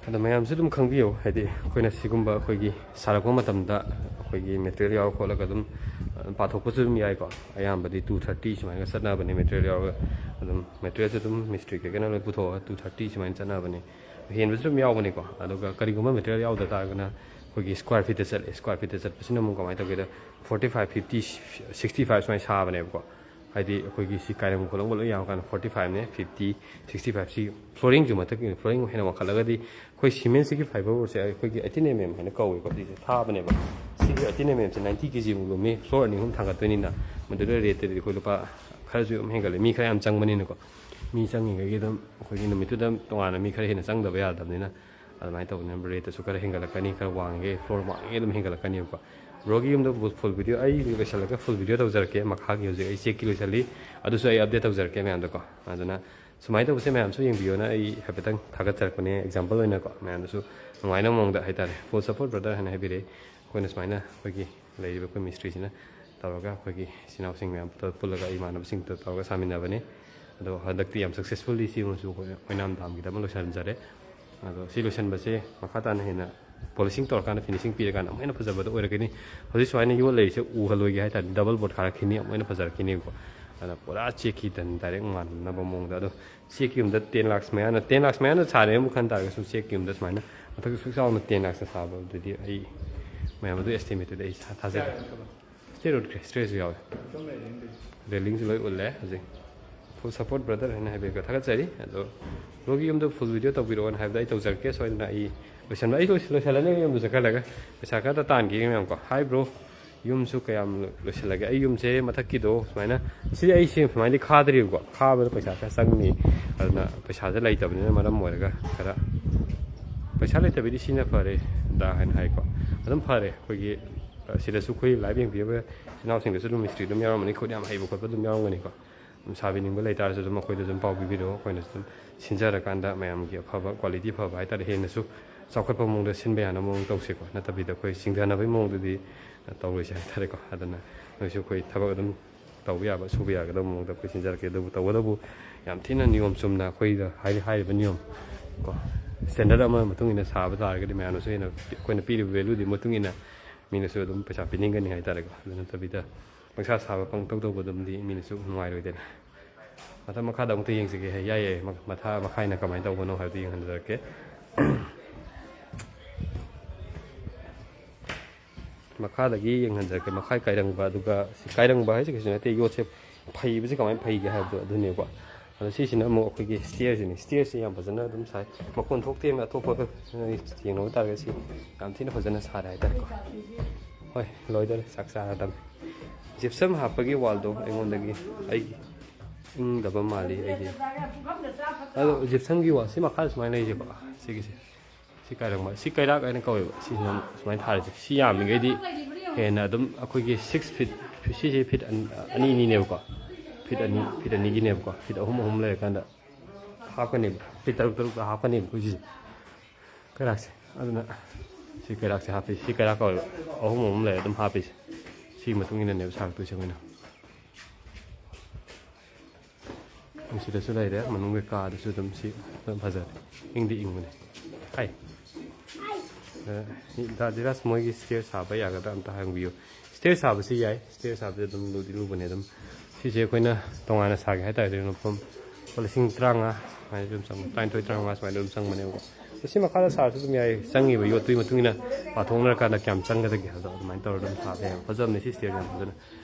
ꯑꯗꯣ ꯃꯌꯥꯝꯁꯨ ꯑꯗꯨꯝ ꯈꯪꯕꯤꯌꯨ, ꯍꯥꯏꯗꯤ ꯑꯩꯈꯣꯏꯅ ꯁꯤꯒꯨꯝꯕ ꯑꯩꯈꯣꯏꯒꯤ ꯁꯥꯔꯛꯄ ꯃꯇꯝꯗ ꯑꯩꯈꯣꯏꯒꯤ material ꯌꯥꯎꯔ ꯈꯣꯠꯂꯒ ꯑꯗꯨꯝ ꯄꯥꯊꯣꯛꯄꯁꯨ ꯑꯗꯨꯝ ꯌꯥꯏꯀꯣ꯫ ꯑꯌꯥꯝꯕꯗꯤ two thirty ꯁꯨꯃꯥꯏꯅ ꯆꯠꯅꯕꯅꯦ material ꯌꯥꯎꯔꯒ꯫ ꯑꯗꯨꯝ materialꯁꯨ ꯑꯗꯨꯝ ꯃꯤꯁꯇ꯭ꯔꯤ ꯀꯩꯀꯩꯅ ꯂꯣꯏ ꯄꯨꯊꯣꯛꯑꯒ two thirty ꯁꯨꯃꯥꯏꯅ ꯆꯠꯅꯕꯅꯦ꯫ ꯍꯦꯟꯕꯁꯨ ꯑꯗꯨꯝ ꯌꯥꯎꯕꯅꯤꯀꯣ꯫ ꯑꯗꯨꯒ ꯀꯔꯤꯒꯨꯝꯕ material ꯌꯥꯎꯗ ꯇꯥꯔꯒꯅ ꯑꯩꯈꯣꯏꯒꯤ square feetꯇ ꯆꯠꯂꯦ꯫ Square feetꯇ ꯆꯠꯄꯁꯤꯅ ꯑꯃꯨꯛ ꯀꯃꯥꯏꯅ ꯇꯧꯒꯦꯗ, forty five, fifty, sixty five ꯁꯨꯃꯥꯏꯅ ꯁꯥꯕꯅꯦꯕꯀꯣ꯫ ꯍꯥꯏꯗꯤ ꯑꯩꯈꯣꯏꯒꯤ ꯁꯤ ꯀꯥꯏꯔꯝ ꯈꯣꯠꯂꯝꯕ ꯂꯣꯏ ꯌꯥꯎꯔꯀꯥꯟꯗ forty fiveꯅꯦ, fifty, sixty five ꯁꯤ flooringꯁꯨ ꯃꯊꯛꯀꯤ flooring ꯍꯦꯟꯅ ꯋꯥꯡꯈꯠꯂꯒꯗꯤ ꯑꯩꯈꯣꯏ cementꯁꯤꯒꯤ fiberboardꯁꯦ ꯑꯩꯈꯣꯏꯒꯤ eighteen mm ꯍꯥꯏꯅ ꯀꯧꯋꯦꯀꯣ꯫ ꯁꯤꯁꯦ ꯊꯥꯕꯅꯦꯕ꯫ ꯁꯤꯒꯤ eighteen mmꯁꯦ ninety kg ꯃꯨꯛ ꯂꯨꯝꯃꯤ꯫ Floor ꯑꯅꯤ ꯑꯍꯨꯝ ꯊꯥꯡꯒꯠꯇꯣꯏꯅꯤꯅ ꯃꯗꯨꯗ rateꯇꯗꯤ ꯑꯩꯈꯣꯏ ꯂꯨꯄꯥ ꯈꯔꯁꯨ ꯑꯗꯨꯝ ꯍꯦꯟꯒꯠꯂꯦ꯫ ꯃꯤ ꯈꯔ ꯌꯥꯝ ꯆꯪꯕꯅꯤꯅꯀꯣ꯫ ꯃꯤ ꯆꯪꯉꯤꯉꯩꯒꯤ ꯑꯗꯨꯝ ꯑꯩꯈꯣꯏꯒꯤ ꯅꯨꯃꯤꯠꯇꯨꯗ ꯇꯣꯉꯥꯟꯅ ꯃꯤ ꯈꯔ ꯍꯦꯟꯅ ꯆꯪꯗꯕ ꯌꯥꯗꯕꯅꯤꯅ ꯑꯗꯨꯃꯥꯏꯅ ꯇꯧꯕꯅꯤꯅ rateꯇꯁꯨ ꯈꯔ ꯍꯦꯟꯒꯠꯂꯛꯀꯅꯤ꯫ ꯈꯔ ꯋꯥꯡꯉꯤꯉꯩ, floor ꯋꯥꯡꯉꯤꯉꯩ ꯑꯗꯨꯝ ꯍꯦꯟꯒꯠꯂꯛꯀꯅꯦꯕꯀꯣ꯫ Broꯒꯤ ꯌꯨꯝꯗ full video ꯑꯩ ꯂꯣꯏꯁꯤꯜꯂꯒ full video ꯇꯧꯖꯔꯛꯀꯦ꯫ ꯃꯈꯥꯒꯤ ꯍꯧꯖꯤꯛ ꯑꯩ checkꯀꯤ ꯂꯣꯏꯁꯤꯜꯂꯤ, ꯑꯗꯨꯁꯨ ꯑꯩ update ꯇꯧꯖꯔꯛꯀꯦ ꯃꯌꯥꯝꯗꯀꯣ꯫ ꯑꯗꯨꯅ ꯁꯨꯃꯥꯏꯅ ꯇꯧꯕꯁꯦ ꯃꯌꯥꯝꯁꯨ ꯌꯦꯡꯕꯤꯌꯣꯅ ꯑꯩ ꯍꯥꯏꯐꯦꯠꯇꯪ ꯊꯥꯒꯠꯆꯔꯛꯄꯅꯦ꯫ Example ꯑꯣꯏꯅꯀꯣ, ꯃꯌꯥꯝꯗꯁꯨ ꯅꯨꯡꯉꯥꯏꯅꯕ ꯃꯑꯣꯡꯗ ꯍꯥꯏꯇꯥꯔꯦ꯫ Full support brother ꯍꯥꯏꯅ ꯍꯥꯏꯕꯤꯔꯛꯑꯦ꯫ ꯑꯩꯈꯣꯏꯅ ꯁꯨꯃꯥꯏꯅ ꯑꯩꯈꯣꯏꯒꯤ ꯂꯩꯔꯤꯕ ꯑꯩꯈꯣꯏ ꯃꯤꯁꯇ꯭ꯔꯤꯁꯤꯅ ꯇꯧꯔꯒ ꯑꯩꯈꯣꯏꯒꯤ ꯏꯆꯤꯟ ꯏꯅꯥꯎꯁꯤꯡ ꯃꯌꯥꯝ ꯄꯨꯜꯂꯒ ꯏꯃꯥꯟꯅꯕꯁꯤꯡꯗꯣ ꯇꯧꯔꯒ ꯁꯥꯃꯤꯟꯅꯕꯅꯤ꯫ ꯑꯗꯣ ꯍꯟꯗꯛꯇꯤ ꯌꯥꯝ successfully ꯁꯤ ꯑꯃꯁꯨ ꯑꯩꯈꯣꯏ ꯑꯣꯏꯅꯥꯝ ꯗꯥꯝꯒꯤꯗꯃꯛ ꯂꯣꯏꯁꯤꯟꯖꯔꯦ꯫ ꯑꯗꯣ ꯁꯤ ꯂꯣꯏꯁꯤꯟꯕꯁꯦ ꯃꯈꯥ ꯇꯥꯅ ꯍꯦꯟꯅ polishing ꯇꯧꯔꯀꯥꯟꯗ, finishing ꯄꯤꯔꯀꯥꯟꯗ ꯑꯃꯨꯛ ꯍꯦꯟꯅ ꯐꯖꯕꯗꯣ ꯑꯣꯏꯔꯛꯀꯅꯤ꯫ ꯍꯧꯖꯤꯛ ꯁꯨꯃꯥꯏꯅ ꯌꯣꯠ ꯂꯩꯔꯤꯁꯦ ꯎꯍꯜꯂꯣꯏꯒꯦ ꯍꯥꯏ ꯇꯥꯔꯗꯤ double board ꯈꯥꯔꯛꯈꯤꯅꯤ, ꯑꯃꯨꯛ ꯍꯦꯟꯅ ꯐꯖꯔꯛꯈꯤꯅꯦꯕꯀꯣ꯫ ꯑꯗꯨꯅ ꯄꯨꯔꯥ ꯆꯦꯛꯀꯤ ꯇꯟ direct ꯃꯥꯟꯅꯕ ꯃꯑꯣꯡꯗ꯫ ꯑꯗꯣ ꯆꯦꯛꯀꯤ ꯌꯨꯝꯗ ten lakhs ꯃꯌꯥꯅ, ten lakhs ꯃꯌꯥꯅ ꯁꯥꯔꯦ ꯑꯃꯨꯛ ꯈꯟ ꯇꯥꯔꯒꯁꯨ, ꯆꯦꯛꯀꯤ ꯌꯨꯝꯗ ꯁꯨꯃꯥꯏꯅ ꯃꯊꯛꯇ ꯁꯨꯛ ꯆꯥꯎꯅ ten lakhs ꯁꯥꯕꯗꯨꯗꯤ ꯑꯩ ꯃꯌꯥꯝ ꯑꯗꯨ estimateꯇꯨꯗꯤ ꯑꯩ ꯊꯥ-, ꯊꯥꯖꯗꯦ꯫ Steel wood, steel ꯁꯨ ꯌꯥꯎꯋꯦ꯫ Railingꯁꯨ ꯂꯣꯏ ꯎꯜꯂꯦ ꯍꯧꯖꯤꯛ꯫ Full support brother ꯍꯥꯏꯅ ꯍꯥꯏꯕꯤꯔꯒ ꯊꯥꯒꯠꯆꯔꯤ꯫ ꯑꯗꯣ broꯒꯤ ꯌꯨꯝꯗ full video ꯇꯧꯕꯤꯔꯛꯑꯣꯅ ꯍꯥꯏꯕꯗ ꯑꯩ ꯇꯧꯖꯔꯛꯀꯦ꯫ ꯁꯣꯏꯗꯅ ꯑꯩ ꯂꯣꯏꯁꯟꯕ, ꯑꯩ ꯂꯣꯏꯁ-, ꯂꯣꯏꯁꯜꯂꯅꯤ ꯌꯨꯝꯗ ꯆꯠꯈꯠꯂꯒ ꯄꯩꯁꯥ ꯈꯔ ꯇꯥꯟꯈꯤꯒꯦ ꯃꯌꯥꯝꯀꯣ꯫ Hi bro, ꯌꯨꯝꯁꯨ ꯀꯌꯥꯝ ꯂꯣꯏꯁꯤꯜꯂꯒꯦ? ꯑꯩ ꯌꯨꯝꯁꯦ ꯃꯊꯛꯀꯤꯗꯣ ꯁꯨꯃꯥꯏꯅ, ꯁꯤꯗꯤ ꯑꯩ ꯁꯤ ꯁꯨꯃꯥꯏꯅꯗꯤ ꯈꯥꯗ꯭ꯔꯤꯕꯀꯣ꯫ ꯈꯥꯕꯗ ꯄꯩꯁꯥ ꯈꯔ ꯆꯪꯅꯤ꯫ ꯑꯗꯨꯅ ꯄꯩꯁꯥꯁꯦ ꯂꯩꯇꯕꯅꯤꯅ ꯃꯔꯝ ꯑꯣꯏꯔꯒ ꯈꯔ, ꯄꯩꯁꯥ ꯂꯩꯇꯕꯤꯗꯤ ꯁꯤꯅ ꯐꯔꯦ ꯗ ꯍꯥꯏꯅ ꯍꯥꯏꯀꯣ꯫ ꯑꯗꯨꯝ ꯐꯔꯦ꯫ ꯑꯩꯈꯣꯏꯒꯤ, ꯑ, ꯁꯤꯗꯁꯨ ꯑꯩꯈꯣꯏ live ꯌꯦꯡꯕꯤꯔꯤꯕ ꯏꯆꯤꯟ ꯏꯅꯥꯎꯁꯤꯡꯗꯁꯨ ꯑꯗꯨꯝ ꯃꯤꯁꯇ꯭ꯔꯤ ꯑꯗꯨꯝ ꯌꯥꯎꯔꯝꯃꯅꯤ, ꯈꯨꯠ ꯌꯥꯝ ꯍꯩꯕ ꯈꯣꯠꯄ ꯑꯗꯨꯝ ꯌꯥꯎꯔꯝꯒꯅꯤꯀꯣ꯫ ꯑꯗꯨꯝ ꯁꯥꯕꯤꯅꯤꯡꯕ ꯂꯩꯇꯥꯔꯁꯨ ꯑꯗꯨꯝ ꯑꯩꯈꯣꯏꯗ ꯑꯗꯨꯝ ꯄꯥꯎ ꯄꯤꯕꯤꯔꯛꯑꯣ꯫ ꯑꯩꯈꯣꯏꯅꯁꯨ ꯑꯗꯨꯝ ꯁꯤꯟꯖꯔꯀꯥꯟꯗ ꯃꯌꯥꯝꯒꯤ ꯑꯐꯕ quality ꯐꯕ ꯍꯥꯏꯇꯥꯔꯦ, ꯍꯦꯟꯅꯁꯨ ꯆꯥꯎꯈꯠꯄ ꯃꯑꯣꯡꯗ ꯁꯤꯟꯕ ꯌꯥꯅꯕ ꯃꯑꯣꯡ ꯇꯧꯁꯦꯀꯣ꯫ ꯅꯠꯇꯕꯤꯗ ꯑꯩꯈꯣꯏ ꯆꯤꯡꯊꯅꯕꯒꯤ ꯃꯑꯣꯡꯗꯗꯤ ꯇꯧꯔꯣꯏꯁꯦ ꯍꯥꯏꯇꯥꯔꯦꯀꯣ꯫ ꯑꯗꯨꯅ ꯅꯣꯏꯁꯨ ꯑꯩꯈꯣꯏ ꯊꯕꯛ ꯑꯗꯨꯝ ꯇꯧꯕ ꯌꯥꯕ, ꯁꯨꯕ ꯌꯥꯒꯗꯕ ꯃꯑꯣꯡꯗ ꯑꯩꯈꯣꯏ ꯁꯤꯟꯖꯔꯛꯀꯦ꯫ ꯑꯗꯨꯕꯨ ꯇꯧꯕꯇꯕꯨ ꯌꯥꯝ ꯊꯤꯅ ꯅꯤꯌꯣꯝ ꯆꯨꯝꯅ ꯑꯩꯈꯣꯏꯗ ꯍꯥꯏꯔꯤ-, ꯍꯥꯏꯔꯤꯕ ꯅꯤꯌꯣꯝ ꯀꯣ, ꯁ꯭ꯇꯦꯟꯗꯔꯠ ꯑꯃ ꯃꯇꯨꯡ ꯏꯟꯅ ꯁꯥꯕ ꯇꯥꯔꯒꯗꯤ ꯃꯌꯥꯝꯅꯁꯨ ꯍꯦꯟꯅ ꯑꯩꯈꯣꯏꯅ ꯄꯤꯔꯤꯕ ꯚꯦꯂꯨꯗꯨꯒꯤ ꯃꯇꯨꯡ ꯏꯟꯅ ꯃꯤꯅꯁꯨ ꯑꯗꯨꯝ ꯄꯩꯁꯥ ꯄꯤꯅꯤꯡꯒꯅꯤ ꯍꯥꯏꯇꯥꯔꯦꯀꯣ꯫ ꯑꯗꯨ ꯅꯠꯇꯕꯤꯗ ꯄꯪꯁꯥ ꯁꯥꯕ ꯄꯪꯇꯧ ꯇꯧꯕꯗꯨꯝꯗꯤ ꯃꯤꯅꯁꯨ ꯅꯨꯡꯉꯥꯏꯔꯣꯏꯗꯅ꯫ ꯃꯊꯪ ꯃꯈꯥꯗ ꯑꯃꯨꯛꯇ ꯌꯦꯡꯁꯤꯒꯦ꯫ ꯌꯥꯏ, ꯌꯥꯏ, ꯃ-, ꯃꯊꯥ ꯃꯈꯥꯏꯅ ꯀꯃꯥꯏꯅ ꯇꯧꯕꯅꯣ ꯍꯥꯏꯕꯗꯨ ꯌꯦꯡꯍꯟꯖꯔꯛꯀꯦ꯫ ꯃꯈꯥꯗꯒꯤ ꯌꯦꯡꯍꯟꯖꯔꯛꯀꯦ꯫ ꯃꯈꯥꯏ ꯀꯥꯏꯔꯪꯕ, ꯑꯗꯨꯒ ꯁꯤ ꯀꯥꯏꯔꯪꯕ ꯍꯥꯏꯁꯦ ꯀꯩꯁꯨ ꯅꯠꯇꯦ, ꯌꯣꯠꯁꯦ ꯐꯩꯕꯁꯦ ꯀꯃꯥꯏꯅ ꯐꯩꯒꯦ ꯍꯥꯏꯕꯗꯣ ꯑꯗꯨꯅꯦꯕꯀꯣ꯫ ꯑꯗꯣ ꯁꯤꯁꯤꯅ ꯑꯃꯨꯛ ꯑꯩꯈꯣꯏꯒꯤ ꯁ꯭ꯇꯦꯌꯔꯁꯤꯅꯦ꯫ ꯁ꯭ꯇꯦꯌꯔꯁꯤ ꯌꯥꯝ ꯐꯖꯅ ꯑꯗꯨꯝ ꯁꯥꯏ, ꯃꯈꯣꯟ ꯊꯣꯛꯇꯦꯅ ꯑꯇꯣꯞꯄ ꯌꯦꯡꯅꯕ ꯇꯥꯔꯒꯗꯤ ꯁꯤ ꯌꯥꯝ ꯊꯤꯅ ꯐꯖꯅ ꯁꯥꯔꯦ ꯍꯥꯏꯇꯥꯔꯦꯀꯣ꯫ ꯍꯣꯏ, ꯂꯣꯏꯗꯣꯔꯦ, ꯆꯥꯛ ꯆꯥꯔꯗꯝꯅꯤ꯫ ꯖꯤꯞꯁꯝ ꯍꯥꯞꯄꯒꯤ ꯋꯥꯜꯗꯣ ꯑꯩꯉꯣꯟꯗꯒꯤ ꯑꯩꯒꯤ ꯏꯪꯗꯕ ꯃꯥꯜꯂꯤ ꯑꯩꯒꯤ꯫ ꯑꯗꯣ ꯖꯤꯞꯁꯝꯒꯤ ꯋꯥꯜ ꯁꯤ ꯃꯈꯥꯗ ꯁꯨꯃꯥꯏꯅ ꯂꯩꯁꯦꯀꯣ, ꯁꯤꯒꯤꯁꯦ꯫ ꯁꯤ ꯀꯥꯏꯔꯪꯕ, ꯁꯤ ꯀꯩꯔꯥꯛ ꯍꯥꯏꯅ ꯀꯧꯋꯦꯕ꯫ ꯁꯤꯁꯤꯅ ꯁꯨꯃꯥꯏꯅ ꯊꯥꯔꯤꯁꯦ꯫ ꯁꯤ ꯌꯥꯝꯃꯤꯈꯩꯗꯤ ꯍꯦꯟꯅ ꯑꯗꯨꯝ ꯑꯩꯈꯣꯏꯒꯤ ꯁꯤꯛꯁ ꯐꯤꯠ, ꯁꯤꯁꯦ ꯐꯤꯠ ꯑꯅꯤ, ꯑꯅꯤ, ꯑꯅꯤꯅꯦꯕꯀꯣ꯫ ꯐꯤꯠ ꯑꯅꯤ, ꯐꯤꯠ ꯑꯅꯤꯒꯤꯅꯦꯕꯀꯣ꯫ ꯐꯤꯠ ꯑꯍꯨꯝ, ꯑꯍꯨꯝ ꯂꯩꯔꯀꯥꯟꯗ ꯍꯥꯞꯀꯅꯦꯕ꯫ ꯐꯤꯠ ꯇꯔꯨꯛ, ꯇꯔꯨꯛꯇ ꯍꯥꯞꯀꯅꯦꯕ ꯑꯩꯈꯣꯏ ꯁꯤꯁꯦ꯫ ꯀꯩꯔꯥꯛꯁꯦ꯫ ꯑꯗꯨꯅ ꯁꯤ ꯀꯩꯔꯥꯛꯁꯦ ꯍꯥꯞꯄꯤ꯫ ꯁꯤ ꯀꯩꯔꯥꯛ ꯀꯧꯋꯦꯕ꯫ ꯑꯍꯨꯝ, ꯑꯍꯨꯝ ꯂꯩꯔ ꯑꯗꯨꯝ ꯍꯥꯞꯄꯤꯁꯦ꯫ ꯁꯤꯒꯤ ꯃꯇꯨꯡ ꯏꯟꯅꯅꯦꯕ ꯁꯥꯔꯛꯇꯣꯏꯁꯦ ꯑꯩꯈꯣꯏꯅ꯫ ꯁꯤꯗꯁꯨ ꯂꯩꯔꯦ, ꯃꯅꯨꯡꯒꯤ ꯀꯥꯗꯁꯨ ꯑꯗꯨꯝ ꯁꯤ ꯑꯗꯨꯝ ꯐꯖꯔꯦ, ꯏꯪꯗꯤ ꯏꯪꯕꯅꯦ꯫ ꯍꯥꯏ꯫ ꯑ, ꯗꯥ ꯙꯤꯔꯥꯖ, ꯃꯣꯏꯒꯤ ꯁ꯭ꯇꯦꯌꯔ ꯁꯥꯕ ꯌꯥꯒꯗ꯭ꯔꯥ ꯑꯝꯇ ꯍꯪꯕꯤꯌꯨ꯫ ꯁ꯭ꯇꯦꯌꯔ ꯁꯥꯕꯁꯤ ꯌꯥꯏ, ꯁ꯭ꯇꯦꯌꯔ ꯁꯥꯕꯁꯤ ꯑꯗꯨꯝ ꯂꯨꯗꯤ ꯂꯨꯕꯅꯦ꯫ ꯑꯗꯨꯝ ꯁꯤꯁꯦ ꯑꯩꯈꯣꯏꯅ ꯇꯣꯉꯥꯟꯅ ꯁꯥꯒꯦ ꯍꯥꯏ ꯇꯥꯔꯗꯤ ꯂꯨꯄꯥ ꯂꯤꯁꯤꯡ ꯇꯔꯥꯃꯉꯥ ꯁꯨꯃꯥꯏꯅ ꯑꯗꯨꯝ ꯆꯪꯕ, ꯇꯔꯥꯅꯤꯊꯣꯏ, ꯇꯔꯥꯃꯉꯥ ꯁꯨꯃꯥꯏꯅ ꯑꯗꯨꯝ ꯆꯪꯕꯅꯦꯕꯀꯣ꯫ ꯑꯗꯣ ꯁꯤ ꯃꯈꯥꯗ ꯁꯥꯔꯁꯨ ꯑꯗꯨꯝ ꯌꯥꯏ, ꯆꯪꯉꯤꯕ ꯌꯣꯠꯇꯨꯒꯤ ꯃꯇꯨꯡ ꯏꯟꯅ ꯄꯥꯊꯣꯛꯅꯔꯀꯥꯟꯗ ꯀꯌꯥꯝ ꯆꯪꯒꯗꯒꯦ ꯍꯥꯏꯕꯗꯣ ꯑꯗꯨꯃꯥꯏꯅ ꯇꯧꯔꯒ ꯑꯗꯨꯝ ꯁꯥꯕ ꯌꯥꯏ꯫ ꯐꯖꯕꯅꯦ ꯁꯤ ꯁ꯭ꯇꯦꯌꯔ ꯌꯥꯝ ꯐꯖꯅ꯫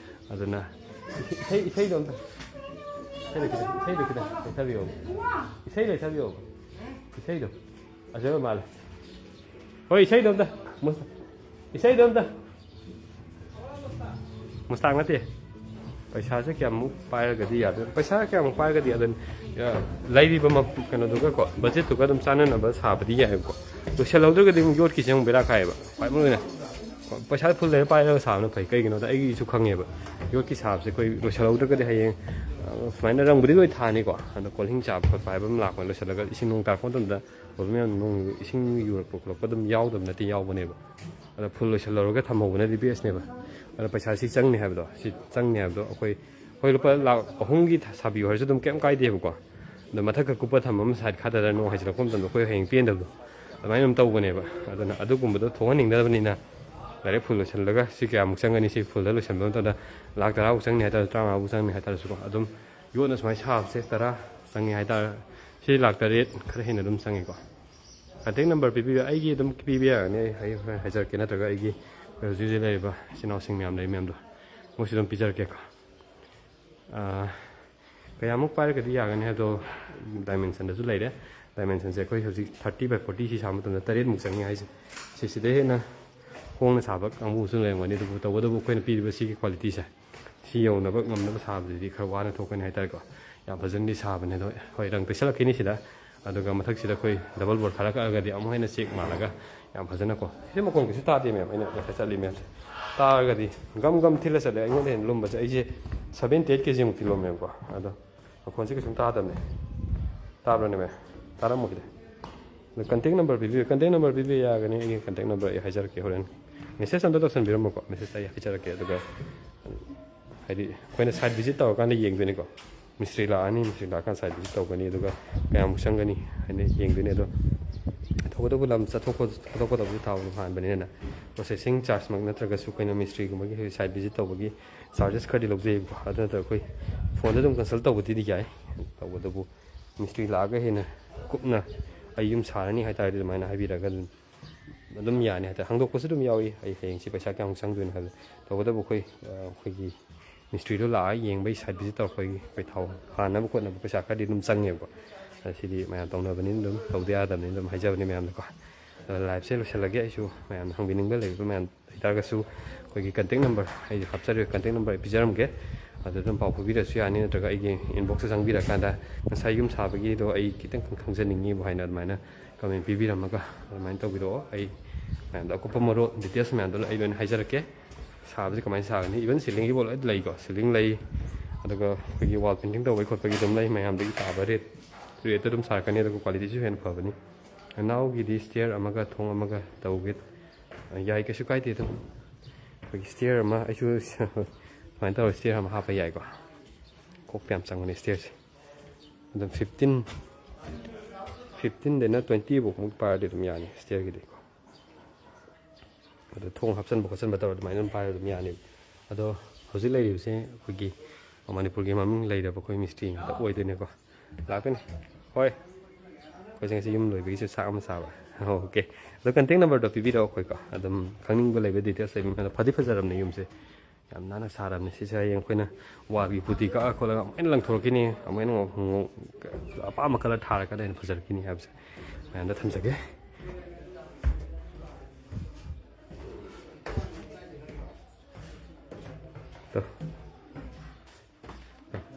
ꯑꯗꯨꯅ ꯏꯁꯩ, ꯏꯁꯩꯗꯣ ꯑꯝꯇ, ꯏꯁꯩꯗꯣ ꯈꯤꯇꯪ, ꯏꯁꯩꯗꯣ ꯈꯤꯇꯪ ꯂꯩꯊꯕꯤꯌꯣ꯫ ꯏꯁꯩ ꯂꯩꯊꯕꯤꯌꯣ꯫ ꯏꯁꯩꯗꯣ ꯑꯆꯣꯏꯕ ꯃꯥꯜꯂꯦ꯫ ꯍꯣꯏ, ꯏꯁꯩꯗꯣ ꯑꯝꯇ, ꯃꯨꯁ-, ꯏꯁꯩꯗꯣ ꯑꯝꯇ꯫ ꯃꯨꯁꯇꯥꯛ ꯅꯠꯇꯦ꯫ ꯄꯩꯁꯥꯁꯦ ꯀꯌꯥꯃꯨꯛ ꯄꯥꯏꯔꯒꯗꯤ ꯌꯥꯗꯣꯏꯅꯣ? ꯄꯩꯁꯥ ꯀꯌꯥꯃꯨꯛ ꯄꯥꯏꯔꯒꯗꯤ ꯑꯗꯨꯝ, ꯑ, ꯂꯩꯔꯤꯕ ꯃ-, ꯀꯩꯅꯣꯗꯨꯒꯀꯣ, ꯕꯖꯦꯠꯇꯨꯒ ꯑꯗꯨꯝ ꯆꯥꯟꯅꯅꯕ ꯁꯥꯕꯗꯤ ꯌꯥꯏꯑꯕꯀꯣ꯫ ꯂꯣꯏꯁꯤꯜꯍꯧꯗ꯭ꯔꯒꯗꯤ ꯑꯃꯨꯛ ꯌꯣꯠꯀꯤꯁꯦ ꯑꯃꯨꯛ ꯕꯦꯔꯥ ꯀꯥꯏꯌꯦꯕ꯫ ꯈ꯭ꯋꯥꯏ ꯃꯔꯨ ꯑꯣꯏꯅ ꯄꯩꯁꯥ ꯐꯨꯜ ꯂꯩꯔ ꯄꯥꯏꯔꯒ ꯁꯥꯕꯅ ꯐꯩ꯫ ꯀꯩꯒꯤꯅꯣꯗ ꯑꯩꯒꯤꯁꯨ ꯈꯪꯉꯦꯕ, ꯌꯣꯠꯀꯤ ꯁꯥꯕꯁꯦ ꯑꯩꯈꯣꯏ ꯂꯣꯏꯁꯤꯜꯍꯧꯗ꯭ꯔꯒꯗꯤ ꯍꯌꯦꯡ, ꯑ, ꯁꯨꯃꯥꯏꯅ ꯔꯪꯕꯨꯗꯤ ꯂꯣꯏ ꯊꯥꯅꯤꯀꯣ, ꯑꯗꯣ ꯀꯣꯜꯍꯤꯡ ꯆꯥꯕ ꯈꯣꯠꯄ ꯍꯥꯏꯕ ꯑꯃ ꯂꯥꯛꯄꯅꯤ꯫ ꯂꯣꯏꯁꯤꯜꯂꯒ ꯏꯁꯤꯡ ꯅꯣꯡ ꯇꯥꯔꯛꯄ ꯃꯇꯝꯗ ꯄ꯭ꯔꯣꯕ꯭ꯂꯦꯝ ꯌꯥꯝ, ꯅꯣꯡ ꯏꯁꯤꯡ ꯌꯨꯔꯛꯄ ꯈꯣꯠꯂꯛꯄ ꯑꯗꯨꯝ ꯌꯥꯎꯗꯕ ꯅꯠꯇꯦ, ꯌꯥꯎꯕꯅꯦꯕ꯫ ꯑꯗꯣ ꯐꯨꯜ ꯂꯣꯏꯁꯤꯜꯍꯧꯔꯒ ꯊꯝꯍꯧꯕꯅꯗꯤ ꯕꯦꯁꯅꯦꯕ꯫ ꯑꯗ ꯄꯩꯁꯥ ꯁꯤ ꯆꯪꯅꯤ ꯍꯥꯏꯕꯗꯣ, ꯁꯤ ꯆꯪꯅꯤ ꯍꯥꯏꯕꯗꯣ ꯑꯩꯈꯣꯏ, ꯍꯣꯏ, ꯂꯨꯄꯥ ꯂꯥꯛ ꯑꯍꯨꯝꯒꯤ ꯁꯥꯕꯤꯌꯨ ꯍꯥꯏꯔꯁꯨ ꯑꯗꯨꯝ ꯀꯩꯝ ꯀꯥꯏꯗꯦꯕꯀꯣ꯫ ꯑꯗꯣ ꯃꯊꯛꯀ ꯀꯨꯞꯄ ꯊꯝꯕ ꯑꯃ ꯁꯥꯏꯠ ꯈꯥꯗꯔ ꯅꯣꯡ ꯍꯥꯏꯖꯤꯜꯂꯛꯄ ꯃꯇꯝꯗ ꯑꯩꯈꯣꯏ ꯍꯌꯦꯡ ꯄꯦꯟꯗꯕꯗꯣ ꯑꯗꯨꯃꯥꯏꯅ ꯑꯗꯨꯝ ꯇꯧꯕꯅꯦꯕ꯫ ꯑꯗꯨꯅ ꯑꯗꯨꯒꯨꯝꯕꯗꯣ ꯊꯣꯛꯍꯟꯅꯤꯡꯗꯕꯅꯤꯅ ꯗꯥꯏꯔꯦꯛ ꯐꯨꯜ ꯂꯣꯏꯁꯤꯜꯂꯒ ꯁꯤ ꯀꯌꯥꯃꯨꯛ ꯆꯪꯒꯅꯤ, ꯁꯤ ꯐꯨꯜꯗ ꯂꯣꯏꯁꯤꯟꯕ ꯃꯇꯝꯗ ꯂꯥꯛ ꯇꯔꯥꯃꯨꯛ ꯆꯪꯅꯤ ꯍꯥꯏꯇꯥꯔꯁꯨ, ꯇꯔꯥꯃꯉꯥꯃꯨꯛ ꯆꯪꯅꯤ ꯍꯥꯏꯇꯥꯔꯁꯨꯀꯣ, ꯑꯗꯨꯝ ꯌꯣꯠꯅ ꯁꯨꯃꯥꯏꯅ ꯁꯥꯕꯁꯦ ꯇꯔꯥ ꯆꯪꯉꯦ ꯍꯥꯏꯇꯥꯔꯦ꯫ ꯁꯤ ꯂꯥꯛ ꯇꯔꯦꯠ ꯈꯔ ꯍꯦꯟꯅ ꯑꯗꯨꯝ ꯆꯪꯉꯦꯀꯣ꯫ ꯀꯟꯇꯦꯛ ꯅꯝꯕꯔ ꯄꯤꯕꯤꯌꯨ, ꯑꯩꯒꯤ ꯑꯗꯨꯝ ꯄꯤꯕ ꯌꯥꯒꯅꯤ, ꯑꯩ, ꯑꯩ ꯍꯣꯔꯦꯟ ꯍꯥꯏꯖꯔꯛꯀꯦ, ꯅꯠꯇ꯭ꯔꯒ ꯑꯩꯒꯤ ꯍꯧꯖꯤꯛ ꯍꯧꯖꯤꯛ ꯂꯩꯔꯤꯕ ꯏꯆꯤꯟ ꯏꯅꯥꯎꯁꯤꯡ ꯃꯌꯥꯝ ꯂꯩ ꯃꯌꯥꯝꯗꯣ, ꯃꯣꯏꯁꯨ ꯑꯗꯨꯝ ꯄꯤꯖꯔꯛꯀꯦꯀꯣ꯫ ꯑꯥ, ꯀꯌꯥꯃꯨꯛ ꯄꯥꯏꯔꯒꯗꯤ ꯌꯥꯒꯅꯤ ꯍꯥꯏꯕꯗꯣ ꯗꯥꯏꯃꯦꯟꯁꯟꯗꯁꯨ ꯂꯩꯔꯦ꯫ ꯗꯥꯏꯃꯦꯟꯁꯟꯁꯦ ꯑꯩꯈꯣꯏ ꯍꯧꯖꯤꯛ thirty by forty ꯁꯤ ꯁꯥꯕ ꯃꯇꯝꯗ ꯇꯔꯦꯠꯃꯨꯛ ꯆꯪꯉꯦ ꯍꯥꯏꯁꯦ꯫ ꯁꯤꯁꯤꯗ ꯍꯦꯟꯅ ꯍꯣꯡꯅ ꯁꯥꯕ ꯀꯥꯡꯕꯨꯁꯨ ꯂꯩꯔꯝꯒꯅꯤ, ꯑꯗꯨꯕꯨ ꯇꯧꯕꯇꯕꯨ ꯑꯩꯈꯣꯏꯅ ꯄꯤꯔꯤꯕ ꯁꯤꯒꯤ ꯀ꯭ꯋꯥꯂꯤꯇꯤꯁꯦ ꯁꯤ ꯌꯧꯅꯕ ꯉꯝꯅꯕ ꯁꯥꯕꯗꯨꯗꯤ ꯈꯔ ꯋꯥꯅ ꯊꯣꯛꯀꯅꯤ ꯍꯥꯏꯇꯥꯔꯦꯀꯣ꯫ ꯌꯥꯝ ꯐꯖꯅꯗꯤ ꯁꯥꯕꯅꯦ ꯑꯗꯣ, ꯍꯣꯏ, ꯔꯪ ꯇꯩꯁꯜꯂꯛꯈꯤꯅꯤ ꯁꯤꯗ꯫ ꯑꯗꯨꯒ ꯃꯊꯛꯁꯤꯗ ꯑꯩꯈꯣꯏ ꯗꯕꯜ ꯕꯣꯔꯗ ꯈꯥꯔꯛꯑꯒꯗꯤ ꯑꯃꯨꯛ ꯍꯦꯟꯅ ꯆꯦꯛ ꯃꯥꯜꯂꯒ ꯌꯥꯝ ꯐꯖꯅꯀꯣ꯫ ꯁꯤ ꯃꯈꯣꯟ ꯀꯩꯁꯨ ꯇꯥꯗꯦ ꯃꯌꯥꯝ, ꯑꯩꯅ ꯉꯁꯥꯏ ꯆꯠꯂꯤ ꯃꯌꯥꯝꯁꯦ ꯇꯥꯔꯒꯗꯤ ꯒꯝ ꯒꯝ ꯊꯤꯜꯂ ꯆꯠꯂꯦ꯫ ꯑꯩꯉꯣꯟꯗ ꯍꯦꯟꯅ ꯂꯨꯝꯕꯁꯦ, ꯑꯩꯁꯦ seventy eight ꯀꯦ ꯖꯤꯃꯨꯛꯇꯤ ꯂꯨꯝꯃꯦꯕꯀꯣ꯫ ꯑꯗꯣ ꯃꯈꯣꯟꯁꯦ ꯀꯩꯁꯨꯝ ꯇꯥꯗꯕꯅꯦ꯫ ꯇꯥꯕ꯭ꯔꯅꯦ ꯃꯌꯥꯝ? ꯇꯥꯔꯝꯃꯣꯏꯗ꯫ ꯑꯗꯣ ꯀꯟꯇꯦꯛ ꯅꯝꯕꯔ ꯄꯤꯕꯤꯌꯨ, ꯀꯟꯇꯦꯛ ꯅꯝꯕꯔ ꯄꯤꯕꯤꯕ ꯌꯥꯒꯅꯤ, ꯑꯩꯒꯤ ꯀꯟꯇꯦꯛ ꯅꯝꯕꯔ ꯑꯩ ꯍꯥꯏꯖꯔꯛꯀꯦ ꯍꯣꯔꯦꯟ꯫ ꯃꯦꯁꯦꯖ ꯑꯝꯇ ꯇꯧꯁꯟꯕꯤꯔꯝꯃꯣꯀꯣ, ꯃꯦꯁꯦꯖꯇ ꯑꯩ ꯍꯥꯏꯖꯔꯛꯀꯦ꯫ ꯑꯗꯨꯒ ꯍꯥꯏꯗꯤ ꯑꯩꯈꯣꯏꯅ ꯁꯥꯏꯠ ꯚꯤꯖꯤꯠ ꯇꯧꯔꯀꯥꯟꯗ ꯌꯦꯡꯗꯣꯏꯅꯤꯀꯣ꯫ ꯃꯤꯁꯇ꯭ꯔꯤ ꯂꯥꯛꯑꯅꯤ, ꯃꯤꯁꯇ꯭ꯔꯤ ꯂꯥꯛꯑꯀꯥꯟꯗ ꯁꯥꯏꯠ ꯚꯤꯖꯤꯠ ꯇꯧꯒꯅꯤ, ꯑꯗꯨꯒ ꯀꯌꯥꯃꯨꯛ ꯆꯪꯒꯅꯤ ꯍꯥꯏꯅ ꯌꯦꯡꯗꯣꯏꯅꯤ꯫ ꯑꯗꯣ ꯇꯧꯕꯇꯕꯨ ꯂꯝ ꯆꯠꯊꯣꯛ ꯈꯣꯠ-, ꯆꯠꯊꯣꯛꯀꯗꯕꯁꯨ ꯊꯥꯎ ꯍꯥꯟꯕꯅꯤꯅ ꯄ꯭ꯔꯣꯁꯦꯁꯤꯡ ꯆꯥꯔꯖꯃꯛ ꯅꯠꯇ꯭ꯔꯒꯁꯨ ꯑꯩꯈꯣꯏꯅ ꯃꯤꯁꯇ꯭ꯔꯤꯒꯨꯝꯕꯒꯤ ꯁꯥꯏꯠ ꯚꯤꯖꯤꯠ ꯇꯧꯕꯒꯤ ꯆꯥꯔꯖꯦꯁ ꯈꯔꯗꯤ ꯂꯧꯖꯩꯕꯀꯣ꯫ ꯑꯗꯨ ꯅꯠꯇ꯭ꯔꯒ ꯑꯩꯈꯣꯏ ꯐꯣꯟꯗ ꯑꯗꯨꯝ ꯀꯟꯁꯜ ꯇꯧꯕꯗꯤ ꯌꯥꯏ꯫ ꯇꯧꯕꯇꯕꯨ ꯃꯤꯁꯇ꯭ꯔꯤ ꯂꯥꯛꯑꯒ ꯍꯦꯟꯅ ꯀꯨꯞꯅ ꯑꯩ ꯌꯨꯝ ꯁꯥꯔꯅꯤ ꯍꯥꯏ ꯇꯥꯔꯗꯤ ꯑꯗꯨꯃꯥꯏꯅ ꯍꯥꯏꯕꯤꯔꯒ ꯑꯗꯨꯝ, ꯑꯗꯨꯝ ꯌꯥꯅꯤ ꯍꯥꯏ ꯇꯥꯔꯦ꯫ ꯍꯪꯗꯣꯛꯄꯁꯨ ꯑꯗꯨꯝ ꯌꯥꯎꯏ, ꯑꯩ ꯍꯌꯦꯡꯁꯤ ꯄꯩꯁꯥ ꯀꯌꯥꯃꯨꯛ ꯆꯪꯗꯣꯏꯅꯣ ꯍꯥꯏꯕꯗꯣ꯫ ꯇꯧꯕꯇꯕꯨ ꯑꯩꯈꯣꯏ, ꯑ, ꯑꯩꯈꯣꯏꯒꯤ ꯃꯤꯁꯇ꯭ꯔꯤꯗꯣ ꯂꯥꯛꯑꯒ ꯌꯦꯡꯕꯒꯤ ꯁꯥꯏꯠ ꯚꯤꯖꯤꯠ ꯇꯧꯔꯛꯄꯒꯤ ꯑꯩꯈꯣꯏ ꯊꯥꯎ ꯍꯥꯟꯅꯕ ꯈꯣꯠꯅꯕ ꯄꯩꯁꯥ ꯈꯔꯗꯤ ꯑꯗꯨꯝ ꯆꯪꯉꯦꯕꯀꯣ꯫ ꯑ, ꯁꯤꯗꯤ ꯃꯌꯥꯝ ꯇꯧꯅꯕꯅꯤꯅ ꯑꯗꯨꯝ ꯇꯧꯗ ꯌꯥꯗꯕꯅꯤꯅ ꯑꯗꯨꯝ ꯍꯥꯏꯖꯕꯅꯤ ꯃꯌꯥꯝꯗꯀꯣ꯫ ꯑꯗꯣ ꯂꯥꯏꯐꯁꯦ ꯂꯣꯏꯁꯤꯜꯂꯒꯦ꯫ ꯑꯩꯁꯨ ꯃꯌꯥꯝꯅ ꯍꯪꯕꯤꯅꯤꯡꯕ ꯂꯩꯕ ꯃꯌꯥꯝ ꯂꯩꯇꯥꯔꯒꯁꯨ ꯑꯩꯈꯣꯏꯒꯤ ꯀꯟꯇꯦꯛ ꯅꯝꯕꯔ ꯑꯩ ꯍꯥꯞꯆꯔꯤꯕ ꯀꯟꯇꯦꯛ ꯅꯝꯕꯔ ꯑꯩ ꯄꯤꯖꯔꯝꯒꯦ꯫ ꯑꯗꯨꯗ ꯑꯗꯨꯝ ꯄꯥꯎ ꯐꯥꯎꯕꯤꯔꯁꯨ ꯌꯥꯅꯤ, ꯅꯠꯇ꯭ꯔꯒ ꯑꯩꯒꯤ ꯏꯟꯕꯣꯛꯁꯇ ꯆꯪꯕꯤꯔꯀꯥꯟꯗ ꯉꯁꯥꯏ ꯌꯨꯝ ꯁꯥꯕꯒꯤꯗꯣ ꯑꯩ ꯈꯤꯇꯪ ꯈꯪꯖꯅꯤꯡꯉꯤꯕꯨ ꯍꯥꯏꯅ ꯑꯗꯨꯃꯥꯏꯅ ꯀꯃꯦꯟ ꯄꯤꯕꯤꯔꯝꯃꯒ ꯑꯗꯨꯃꯥꯏꯅ ꯇꯧꯕꯤꯔꯛꯑꯣ꯫ ꯑꯩ ꯃꯌꯥꯝꯗ ꯑꯀꯨꯞꯄ ꯃꯔꯣꯜ ꯗꯤꯇꯦꯜꯁ ꯃꯌꯥꯝꯗꯣ ꯑꯩ ꯂꯣꯏꯅ ꯍꯥꯏꯖꯔꯛꯀꯦ꯫ ꯁꯥꯕꯁꯤ ꯀꯃꯥꯏꯅ ꯁꯥꯒꯅꯤ, ꯏꯚꯟ ꯁꯤꯂꯤꯡꯒꯤꯐꯥꯎ ꯂꯣꯏ ꯂꯩꯀꯣ꯫ ꯁꯤꯂꯤꯡ ꯂꯩ, ꯑꯗꯨꯒ ꯑꯩꯈꯣꯏꯒꯤ ꯋꯥꯜ ꯄꯦꯟꯇꯤꯡ ꯇꯧꯕꯒꯤ ꯈꯣꯠꯄꯒꯤ ꯑꯗꯨꯝ ꯂꯩ, ꯃꯌꯥꯝꯗꯒꯤ ꯇꯥꯕ ꯔꯦꯠ, ꯔꯦꯠꯇ ꯑꯗꯨꯝ ꯁꯥꯔꯛꯀꯅꯤ, ꯑꯗꯨꯒ ꯀ꯭ꯋꯥꯂꯤꯇꯤꯁꯨ ꯍꯦꯟꯅ ꯐꯕꯅꯤ꯫ ꯅꯅꯥꯎꯒꯤꯗꯤ ꯁ꯭ꯇꯦꯌꯔ ꯑꯃꯒ ꯊꯣꯡ ꯑꯃꯒ ꯇꯧꯒꯦ꯫ ꯌꯥꯏ, ꯀꯩꯁꯨ ꯀꯥꯏꯗꯦ꯫ ꯑꯗꯨꯝ ꯑꯩꯈꯣꯏꯒꯤ ꯁ꯭ꯇꯤꯌꯔ ꯑꯃ, ꯑꯩꯁꯨ ꯁꯨꯃꯥꯏꯅ ꯇꯧꯔꯒ ꯁ꯭ꯇꯤꯌꯔ ꯑꯃ ꯍꯥꯞꯄ ꯌꯥꯏꯀꯣ꯫ ꯀꯣꯛꯇ ꯌꯥꯝ ꯆꯪꯕꯅꯦ ꯁ꯭ꯇꯤꯌꯔꯁꯦ꯫ ꯑꯗꯨꯝ ꯐꯤꯐꯇꯤꯟ, ꯐꯤꯐꯇꯤꯟꯗꯩꯅ ꯇ꯭ꯋꯦꯟꯇꯤ ꯐꯥꯎꯃꯨꯛ ꯄꯥꯏꯔꯗꯤ ꯑꯗꯨꯝ ꯌꯥꯅꯤ ꯁ꯭ꯇꯤꯌꯔꯒꯤꯗꯤꯀꯣ꯫ ꯑꯗꯣ ꯊꯣꯡ ꯍꯥꯞꯆꯤꯟꯕ ꯈꯣꯠꯆꯤꯟꯕ ꯇꯧꯔ ꯑꯗꯨꯃꯥꯏꯅ ꯑꯗꯨꯝ ꯄꯥꯏꯔ ꯑꯗꯨꯝ ꯌꯥꯅꯤ꯫ ꯑꯗꯣ ꯍꯧꯖꯤꯛ ꯂꯩꯔꯤꯕꯁꯦ ꯑꯩꯈꯣꯏꯒꯤ ꯃꯅꯤꯄꯨꯔꯒꯤ ꯃꯃꯤꯡ ꯂꯩꯔꯕ ꯑꯩꯈꯣꯏ ꯃꯤꯁꯇ꯭ꯔꯤ ꯉꯥꯛꯇ ꯑꯣꯏꯗꯣꯏꯅꯦꯀꯣ꯫ ꯂꯥꯛꯀꯅꯤ꯫ ꯍꯣꯏ꯫ ꯑꯩꯈꯣꯏꯁꯦ ꯉꯁꯤ ꯌꯨꯝ ꯂꯣꯏꯕꯒꯤꯁꯨ ꯆꯥꯛ ꯑꯃ ꯆꯥꯕ꯫ ꯑꯣꯀꯦ꯫ ꯑꯗꯣ ꯀꯟꯇꯦꯛ ꯅꯝꯕꯔꯗꯣ ꯄꯤꯕꯤꯔꯛꯑꯣ ꯑꯩꯈꯣꯏꯀꯣ꯫ ꯑꯗꯨꯝ ꯈꯪꯅꯤꯡꯕ ꯂꯩꯕ ꯗꯤꯇꯦꯜꯁ ꯂꯩꯕ ꯃꯈꯩꯗꯣ꯫ ꯐꯗꯤ ꯐꯖꯔꯕꯅꯦ ꯌꯨꯝꯁꯦ꯫ ꯌꯥꯝ ꯅꯥꯟꯅ ꯁꯥꯔꯕꯅꯦ꯫ ꯁꯤꯁꯦ ꯍꯌꯦꯡ ꯑꯩꯈꯣꯏꯅ ꯋꯥꯜꯒꯤ ꯄꯨꯇꯤ ꯀꯛꯑ ꯈꯣꯠꯂꯒ ꯑꯃꯨꯛ ꯍꯦꯟꯅ ꯂꯪꯊꯣꯔꯛꯈꯤꯅꯤ꯫ ꯑꯃꯨꯛ ꯍꯦꯟꯅ ꯉꯧ-, ꯉꯧ-, ꯑꯄꯥꯝꯕ ꯀꯂꯔ ꯊꯥꯔꯀꯥꯟꯗ ꯍꯦꯟꯅ ꯐꯖꯔꯛꯈꯤꯅꯤ ꯍꯥꯏꯕꯁꯦ ꯃꯌꯥꯝꯗ ꯊꯝꯖꯒꯦ꯫ ꯇꯣ꯫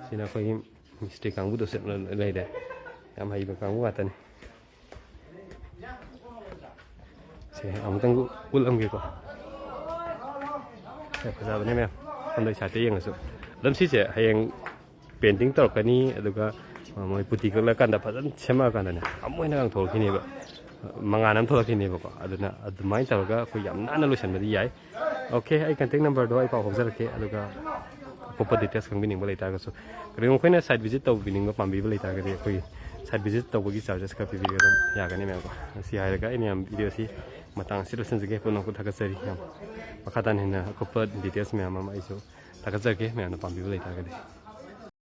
ꯁꯤꯅ ꯑꯩꯈꯣꯏꯒꯤ ꯃꯤꯁꯇ꯭ꯔꯤ ꯀꯥꯡꯕꯨꯗꯣ ꯆꯠꯂ ꯂꯩꯔꯦ꯫ ꯌꯥꯝ ꯍꯩꯕ ꯀꯥꯡꯕꯨ ꯉꯥꯛꯇꯅꯤ꯫ ꯁꯦ, ꯑꯃꯨꯛꯇꯪ ꯎꯠꯂꯝꯒꯦꯀꯣ꯫ ꯁꯦ, ꯐꯖꯕꯅꯦ ꯃꯌꯥꯝ꯫ ꯁꯣꯝꯗꯩ ꯁꯥꯏꯠꯇ ꯌꯦꯡꯉꯁꯨ꯫ ꯑꯗꯨꯝ ꯁꯤꯁꯦ ꯍꯌꯦꯡ ꯄꯦꯟꯇꯤꯡ ꯇꯧꯔꯛꯀꯅꯤ, ꯑꯗꯨꯒ ꯃꯣꯏ ꯄꯨꯇꯤ ꯀꯛꯂꯀꯥꯟꯗ ꯐꯖꯅ ꯁꯦꯝꯃꯛꯑꯀꯥꯟꯗꯅꯦ, ꯑꯃꯨꯛ ꯍꯦꯟꯅ ꯉꯥꯡꯊꯣꯔꯛꯈꯤꯅꯦꯕ꯫ ꯃꯉꯥꯟ ꯑꯃ ꯊꯣꯛꯂꯛꯈꯤꯅꯦꯕꯀꯣ꯫ ꯑꯗꯨꯅ ꯑꯗꯨꯃꯥꯏꯅ ꯇꯧꯔꯒ ꯑꯩꯈꯣꯏ ꯌꯥꯝ ꯅꯥꯟꯅ ꯂꯣꯏꯁꯤꯟꯕꯗꯤ ꯌꯥꯏ꯫ ꯑꯣꯀꯦ, ꯑꯩ ꯀꯟꯇꯦꯛ ꯅꯝꯕꯔꯗꯣ ꯑꯩ ꯄꯥꯎ ꯐꯥꯎꯖꯔꯛꯀꯦ, ꯑꯗꯨꯒ ꯑꯀꯨꯞꯄ ꯗꯤꯇꯦꯜꯁ ꯈꯪꯕꯤꯅꯤꯡꯕ ꯂꯩꯇꯥꯔꯒꯁꯨ꯫ ꯀꯔꯤꯒꯨꯝꯕ ꯑꯩꯈꯣꯏꯅ ꯁꯥꯏꯠ ꯚꯤꯖꯤꯠ ꯇꯧꯕꯤꯅꯤꯡꯕ ꯄꯥꯝꯕꯤꯕ ꯂꯩꯇꯥꯔꯒꯗꯤ ꯑꯩꯈꯣꯏꯒꯤ ꯁꯥꯏꯠ ꯚꯤꯖꯤꯠ ꯇꯧꯕꯒꯤ ꯆꯥꯔꯖꯦꯁ ꯈꯔ ꯄꯤꯕꯤꯔꯒ ꯑꯗꯨꯝ ꯌꯥꯒꯅꯤ ꯃꯌꯥꯝꯀꯣ꯫ ꯁꯤ ꯍꯥꯏꯔꯒ ꯑꯩ ꯃꯌꯥꯝ ꯚꯤꯗꯤꯑꯣꯁꯤ ꯃꯇꯥꯡ ꯑꯁꯤꯗ ꯂꯣꯏꯁꯤꯟꯖꯒꯦ꯫ ꯄꯨꯝꯅꯃꯛꯄꯨ ꯊꯥꯒꯠꯆꯔꯤ ꯃꯌꯥꯝ꯫ ꯃꯈꯥ ꯇꯥꯅ ꯍꯦꯟꯅ ꯑꯀꯨꯞꯄ ꯗꯤꯇꯦꯜꯁ ꯃꯌꯥꯝ ꯑꯃ ꯑꯩꯁꯨ ꯊꯥꯒꯠꯆꯔꯛꯀꯦ, ꯃꯌꯥꯝꯅ ꯄꯥꯝꯕꯤꯕ ꯂꯩꯇꯥꯔꯒꯗꯤ꯫